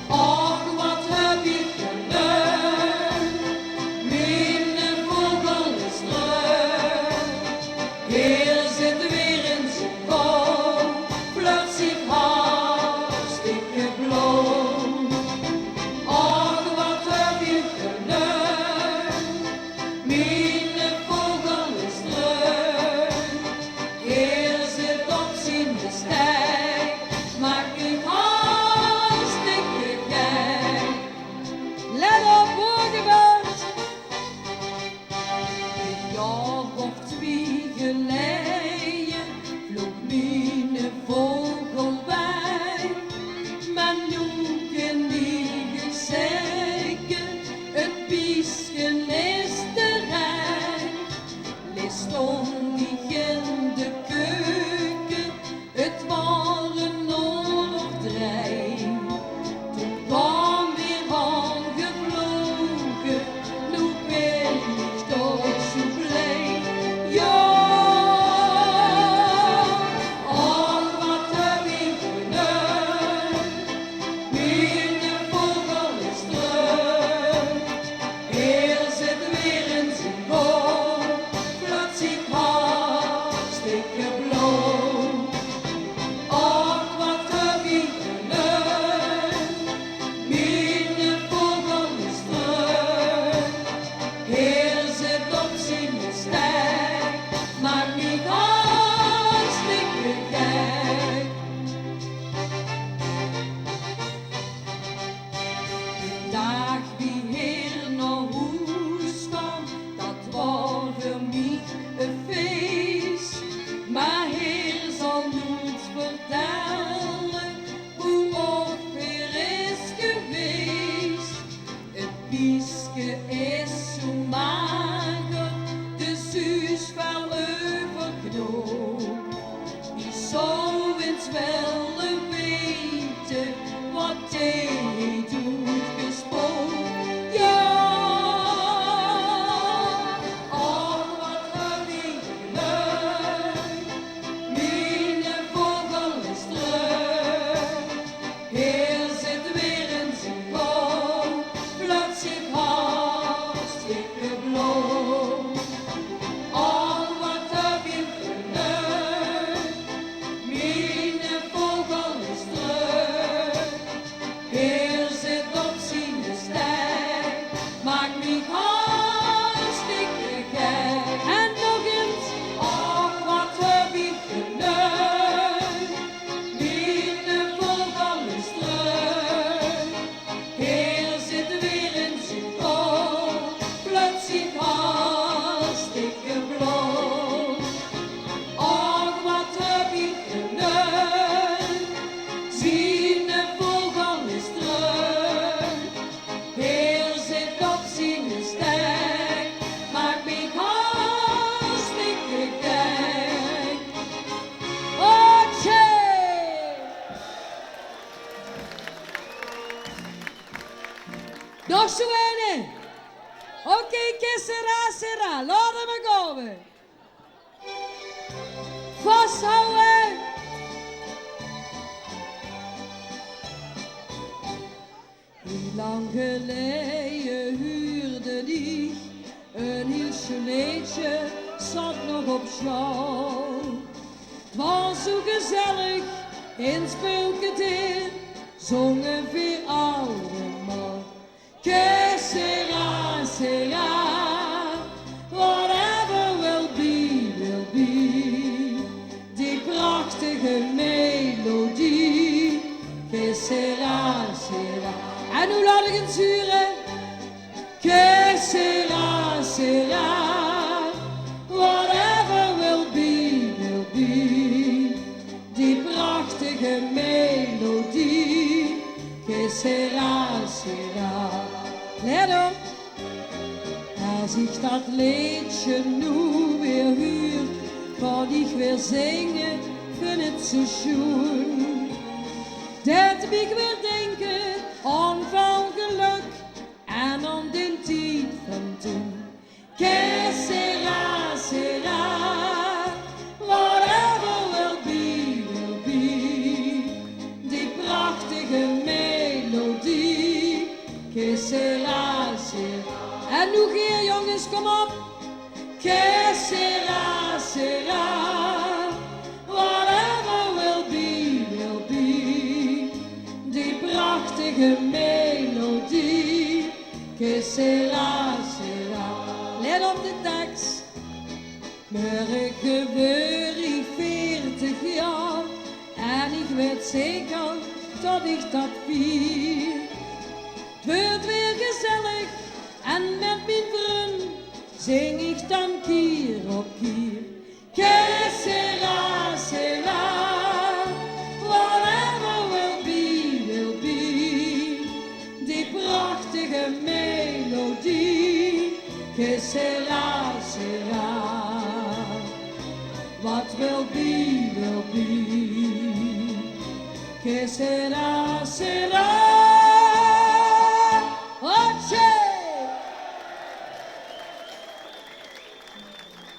Och, wat höb ich gelök, miene vogel is trök. Heer zit weer in zien kooi, fluit zich hartstikke blauw. Och, wat höb ich gelök, miene vogel is trök. Heer zit op ziene stek, maak mich hartstikke gek. Let op, hoor, gebeurt. Ein jaor of twie geleie vloog miene vogel weg, mer noe kin ich zègke, 't bieske is terech. Lees stóng ich in de keuke, 't waor ein oor of drei. Toen kaom weer aangevloge, noe bin ich toch zoe blij. Jao, och, wat höb ich gelök. Miene vogel is trök. Heer zit weer in zien kooi, fluit zich hartstikke blauw. Och, wat höb ich gelök, miene vogel is trök. Heer zit op ziene stek, maak mich hartstikke gek. D'n daag wie heer nao hoes kaom, dat waor veur mich e fees. Mer heer zal noets vertèlle boe-of heer is gewees. 't Bieske is zoe mager, de zuus väöl euverknoop. Ich zou ins wille weite wat dee doet gespook. Jao, och, wat höb ich gelök. Miene vogel is trök. Heer zit weer in zien kooi, fluit zich hartstikke Nog zoe'n eine. Oké, que sera, sera. Laot 'm mer kómme. Vashawwe. Hiel lang geleje huurde ich ein hiel sjoen leedje, zaot nog op sjool. 't Waas zoe gezellig, in speulke deel, zónge veer allemaol. Que sera, sera, whatever will be, will be. Die prachtige melodie. Que sera, sera. En noe laot ich 'm hure. Que sera, sera, whatever will be, will be. Die prachtige melodie. Que sera, sera. Let op. Es ich dat leedje noe weer huur, kan ich weer zinge, vin 't zoe sjoen. Det mich weer dinke aan väöl gelök en aan d'n tied van toen. Que sera, sera, whatever will be, will be. Die prachtige melodie, que sera, sera. En noe geer, jónges, kóm op. Que sera, sera, whatever will be, will be. Die prachtige melodie. Que sera, sera. Let op de teks. Mörge weur ich veertig jaor en ich weit zeker dat ich dat vier. 't Weurt weer gezellig en mit mien vrun zing ich dan kier op kier. Que sera, sera, whatever will be, will be. Die prachtige melodie. Que sera, sera, what will be, will be. Que sera, sera. Oké.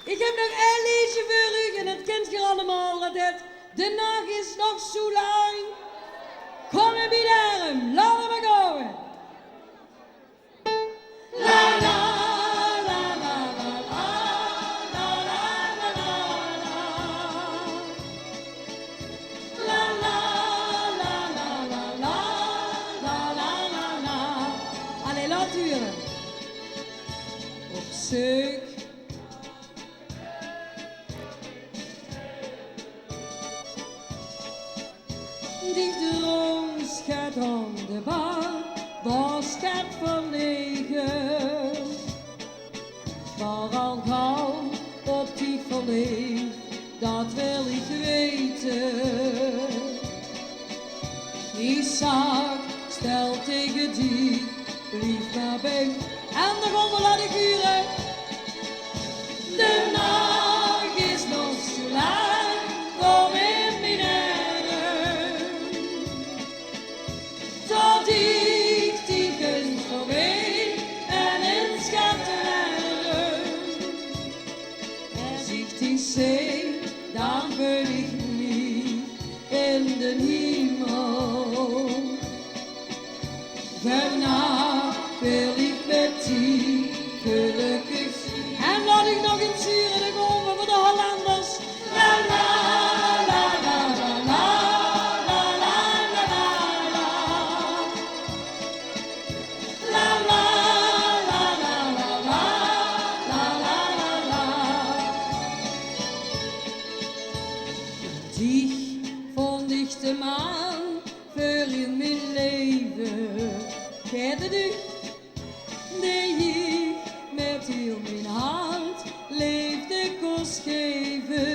Ich höb nog ein leedje veur uch en dat kint geer allemaol. Dat heet De nach is nog zoe lang. Kóm in mien erm, laot 'm mer kómme. La, la, la, la. La, la, la, la. Allee, laot hure. Op zeuk. Die drónk get aan de bar, waas get verlege. Waor al gaw op dich verleef, dat wil ich weite. Ich zag, stel taenge dich, blief mer bie. En de gommel laot ich hure. De nach is nog zoe lang, kóm in mien erm. Tot ich dich ins verween en ins get erm. Es ich dich zeen, dan veul ich mich in d'n hiemel. Vannach wil ich mit dich gelökkig zien. En laot ich nog ins hure de golve veur de Hollanders. La, la, la. La, la, la, la. Dich vónj ich de man veur in mien leve. Kènt geer die? Dee ich mit hiel mien hart leefde kós geve.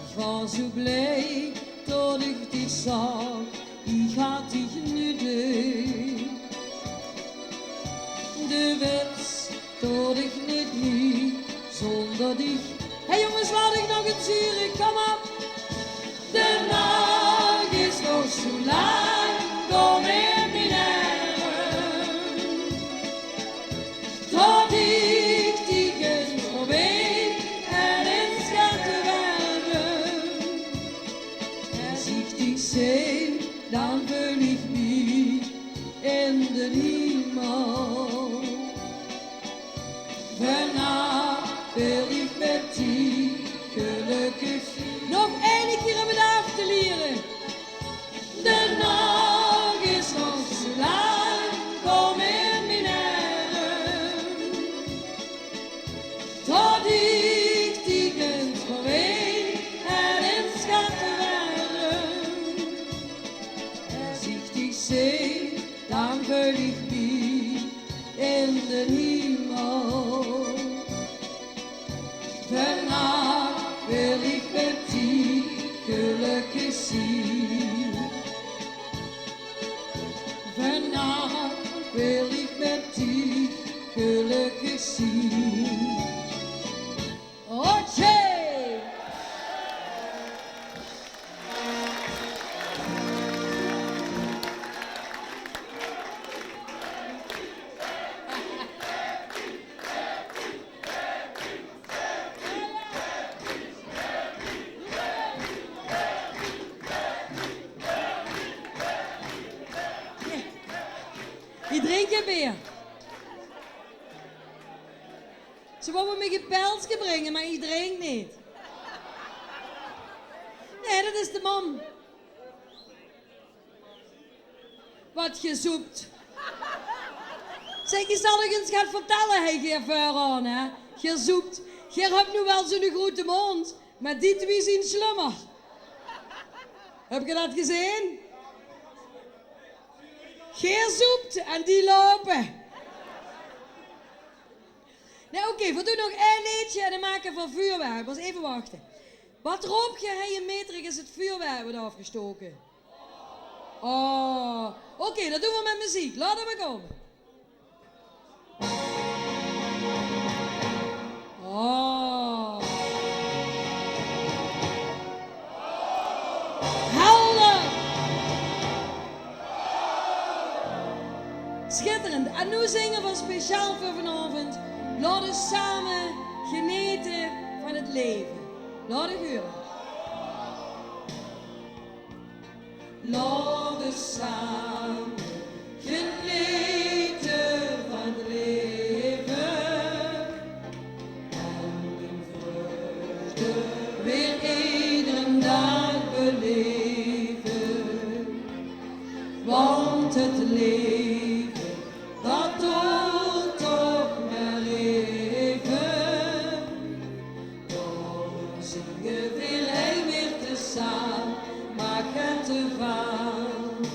Ich waor zoe blie tot ich dich zaog, ich had dich nudig. De wits tot ich neet mie zónger dich. Hey jónges, laot ich nog ins hure, kóm op. De nach is nog zoe lang, kóm in mien erm. de hiemel. Vannach wil ich mit dich gelökkig zeen. Nog eine kier óm 't aaf te liere. De nach is nog zoe lang, kóm in mien erm. Tot ich dich ins verween en ins gaon werm. Es ich dich zeen, dan veul ich mich in de hiemel. Vannach wil ich mit dich gelökkig zeen. Vannach wil ich mit dich gelökkig zeen. Oké. Ich drink ein beer. Ze wouwe mich ein pelske bringe, mer ich drink neet. Nae, det is de mam. Waat geer zoept. Zèk, ich zal uch ins get vertèlle, hè, geer veuraon, hè. Geer zoept. Geer höbt noe waal zoe'n groete móndj, mer die twie zeen slummer. Höb geer det gezeen? Geer zoept en die loupe. Nae, oké, veer doon nog ein leedje en dan make veer vuurwerk. Mer ins effe wachte. Waat roop geer hie in Meterich es 't vuurwerk weurt aafgestoke? Oh, oké, det doon veer mit meziek. Laot 't mer kómme. Oh. Helder. Sjitterend. En noe zinge veer speciaal veur vanaovend. Laot us same genete van 't leve. Laot uch hure. Laot us same genete van 't leve en de vreugde weer ederen daag beleve. Want 't leve, det doert toch mer eve. Daorum zinge veer hei weer tezaam, maak 't ervan.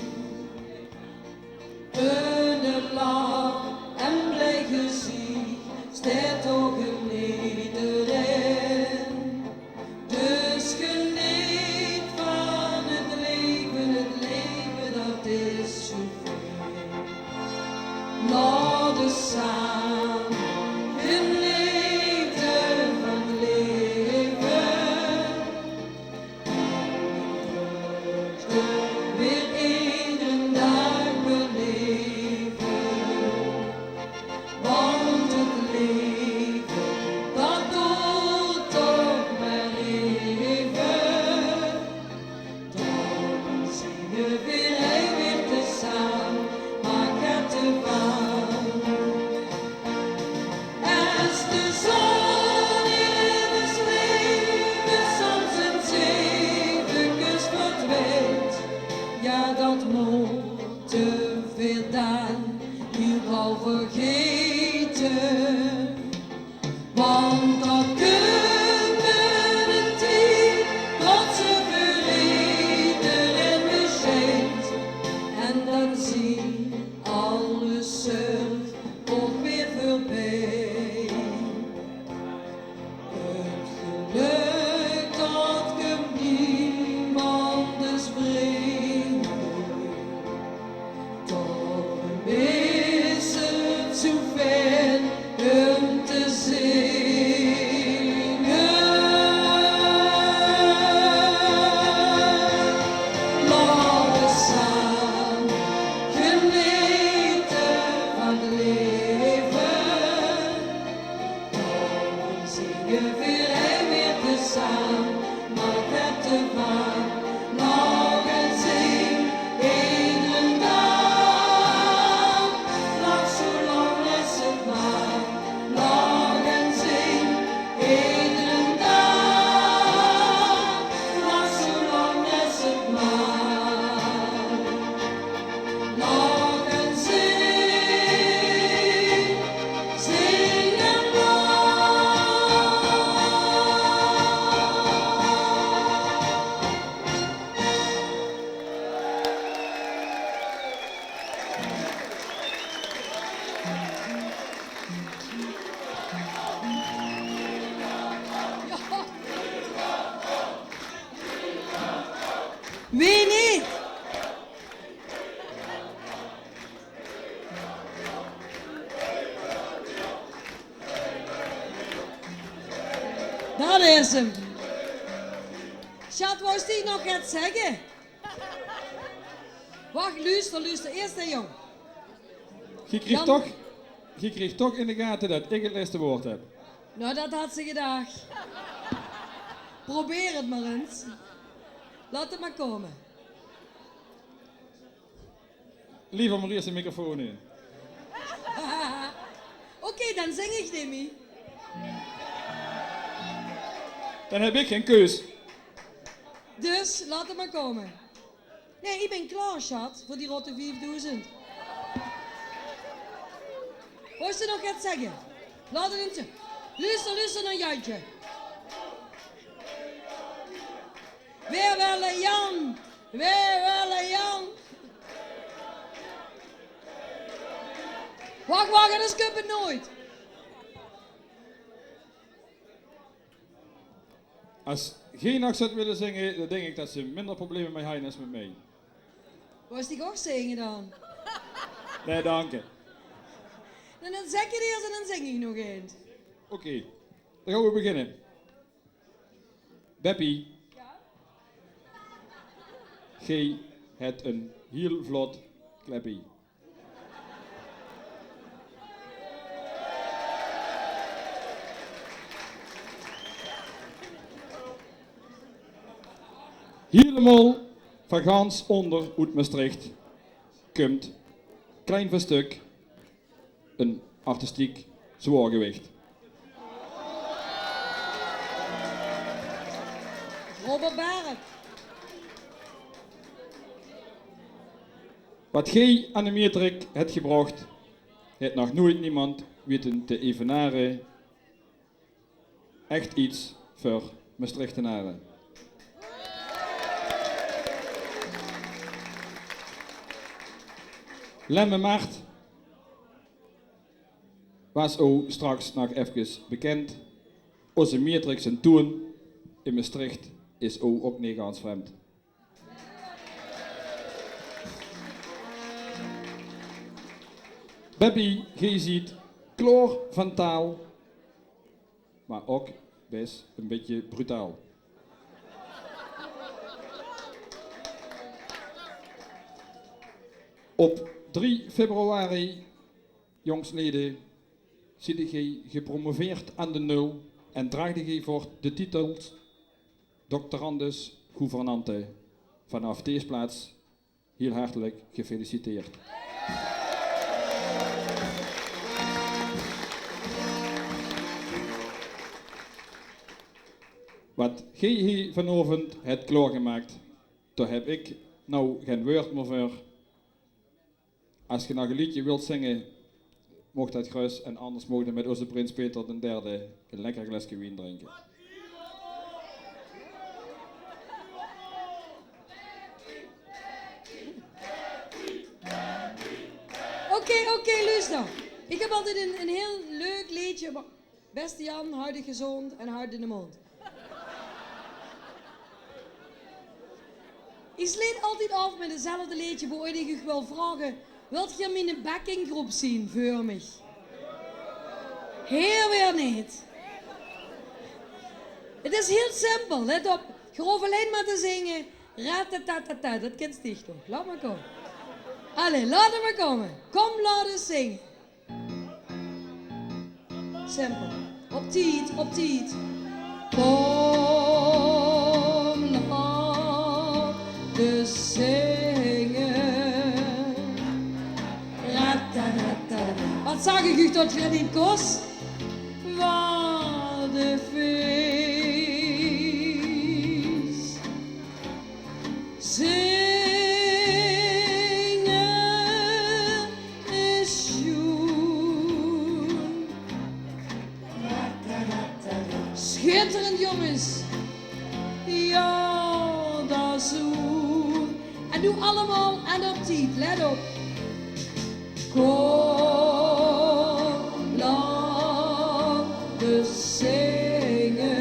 Eine lach en blie geziech steit toch in ederein. Dus geneet van 't leve, 't leve det is zoe fijn. Laot us same genete van 't leve. Weer ederen daag beleve. Want 't leve, det doert toch mer eve. Daorum zinge veer hei weer tezaam, maak 't ervan. Es de zon in us leve soms ins efkes verdwientj, jao, det mótte veer dan hie waal vergaete. Want d'r kump eine tied det ze veur ederein weer sjient. En dan zeen alle zörg ouch weer veurbie. 't Gelök det kump niemandes vreemd. Daorum is 't zoe Wee neet? Dat is 'm. Sjat, wous dich nog get zègke? Wach, luuster, luuster. Iers, hè, jóng. Geer kriegt toch, geer kriegt toch in de gate det ich 't lèste waord höb. Nou, dat had ze gedach. Probeer 't mer ins. Laot 't mer kómme. Lever mer iers de microfoon in. Oké, dan zing ich neet mie. Dan höb ich gein keus. Dus, laot 't mer kómme. Nae, ich bön klaor, sjat, veur die rotte viefdoezend. Wous se nog get zègke? Laot 't ins. Luuster, luuster nao Jantje. Veer wille Jan. Veer wille Jan. Wach, wach, anders kump 't noeit. Es geer nog zouwt wille zinge, dan dink ich det ze minder probleme mei hawwe es mit mich. Wous dich ouch zinge dan? Nae, danke. Dan, dan zèk ich 't iers en dan zing ich nog ein. Oké, dan gaon v'r beginne. Beppie. Geer höbt ein hiel vlot kleppie. Hielemaol van gans ónder oet Mestreech kump, klein verstuk, ein artistiek zwaorgewicht. Robert Barend. Wat geer aan de Mietrik höbt gebrocht, haet nog noeit niemes weite te evenare. Ech get veur Mestreechtenare. Lemme Mart waas ouch straks nog efkes bekènd. Ózze Mietrik zien toeën in Mestreech is ouch, ouch neet gans vremd. Beppie, geer zeet klaor van taal, mer ouch bès ein bietje brutaal. Op drie februari, jongslede, zeet geer gepromoveerd aan de nul en draagt geer voort de titels doctorandus gouvernante. Vanaaf dees plaats hiel hartelik gefeliciteerd. Wat geer hie vanaovend höbt klaorgemaak, dao höb ich noe gein wäörd mieë veur. Es geer nog ein leedje wilt zinge, maag det gerös. En anders maag geer mit ózze prins Peter d'n Derde ein lekker glaeske wien drinke. Oké, oké, luuster. Ich höb altied ein, ein hiel leuk leedje. Beste Jan, haw dich gezónd en haw dich in de móndj. Ich sloet altied aaf mit 'tzelfde leedje, wo ich uch wil vraoge: wilt geer miene backinggroep zeen veur mich? Hiel weer neet. 't Is hiel simpel, let op. Geer hoof allein mer te zinge: ratatatata. Det kins dich toch? Laot mer kómme. Allee, laot mer kómme. Kóm, laot ós zinge. Simpel. Op tied, op tied. Kóm, laot ós zinge. Ratatatata. Wat zag ich uch det geer neet kós? Wat ein fees. Zinge is sjoen. Sjitterend, jónges. Jao, det is zoe. En noe allemaol en op tied. Let op. Kóm, laot ós zinge.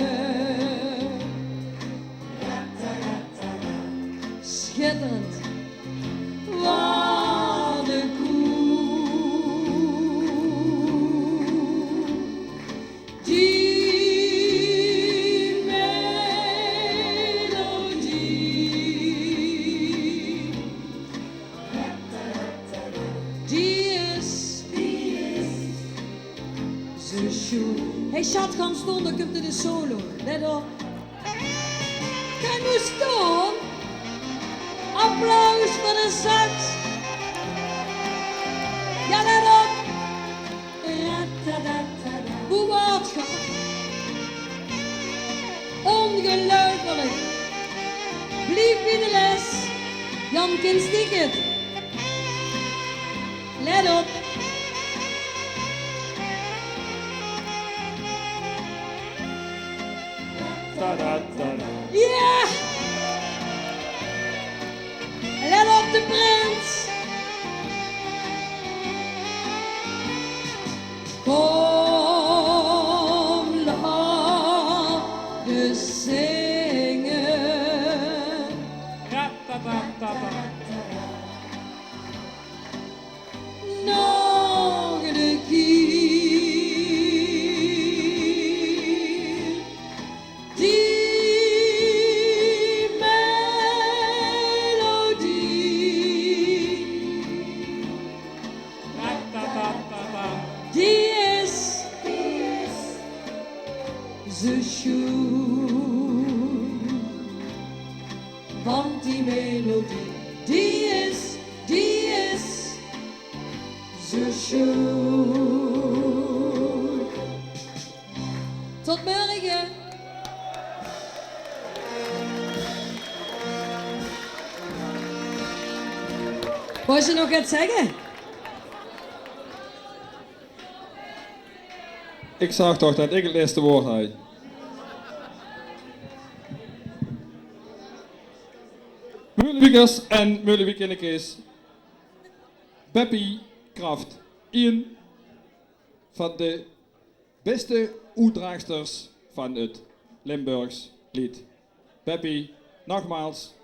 Sjoen. Hey, sjat, gaon stoon, dan kump de solo. Let op. Gaon noe stoon. Applaus veur de sax. Jao, let op. Boe waort ge? Ongeluifelik. Blief bie de les. Jan, kins dich 't? Let op. Jao! Let op, de prins. Kom, laot us zinge. Nog 'ne kier. Die melodie, die is, die is zo sjoen. Want die melodie, die is, die is zo sjoen. Tot morge. Wils se nog get zègke? Ik zag toch det ik 't lèste waord haw. Meulewiekers en Meulewiekennekes, Beppie Kraft, ien van de bèste oetdraagsters van 't Limburgs leed. Beppie, nogmaals,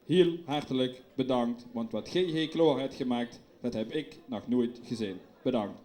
hiel hartelik bedank, want wat geej hie klaor het gemaak, det heb ik nog noeit gezeen. Bedank.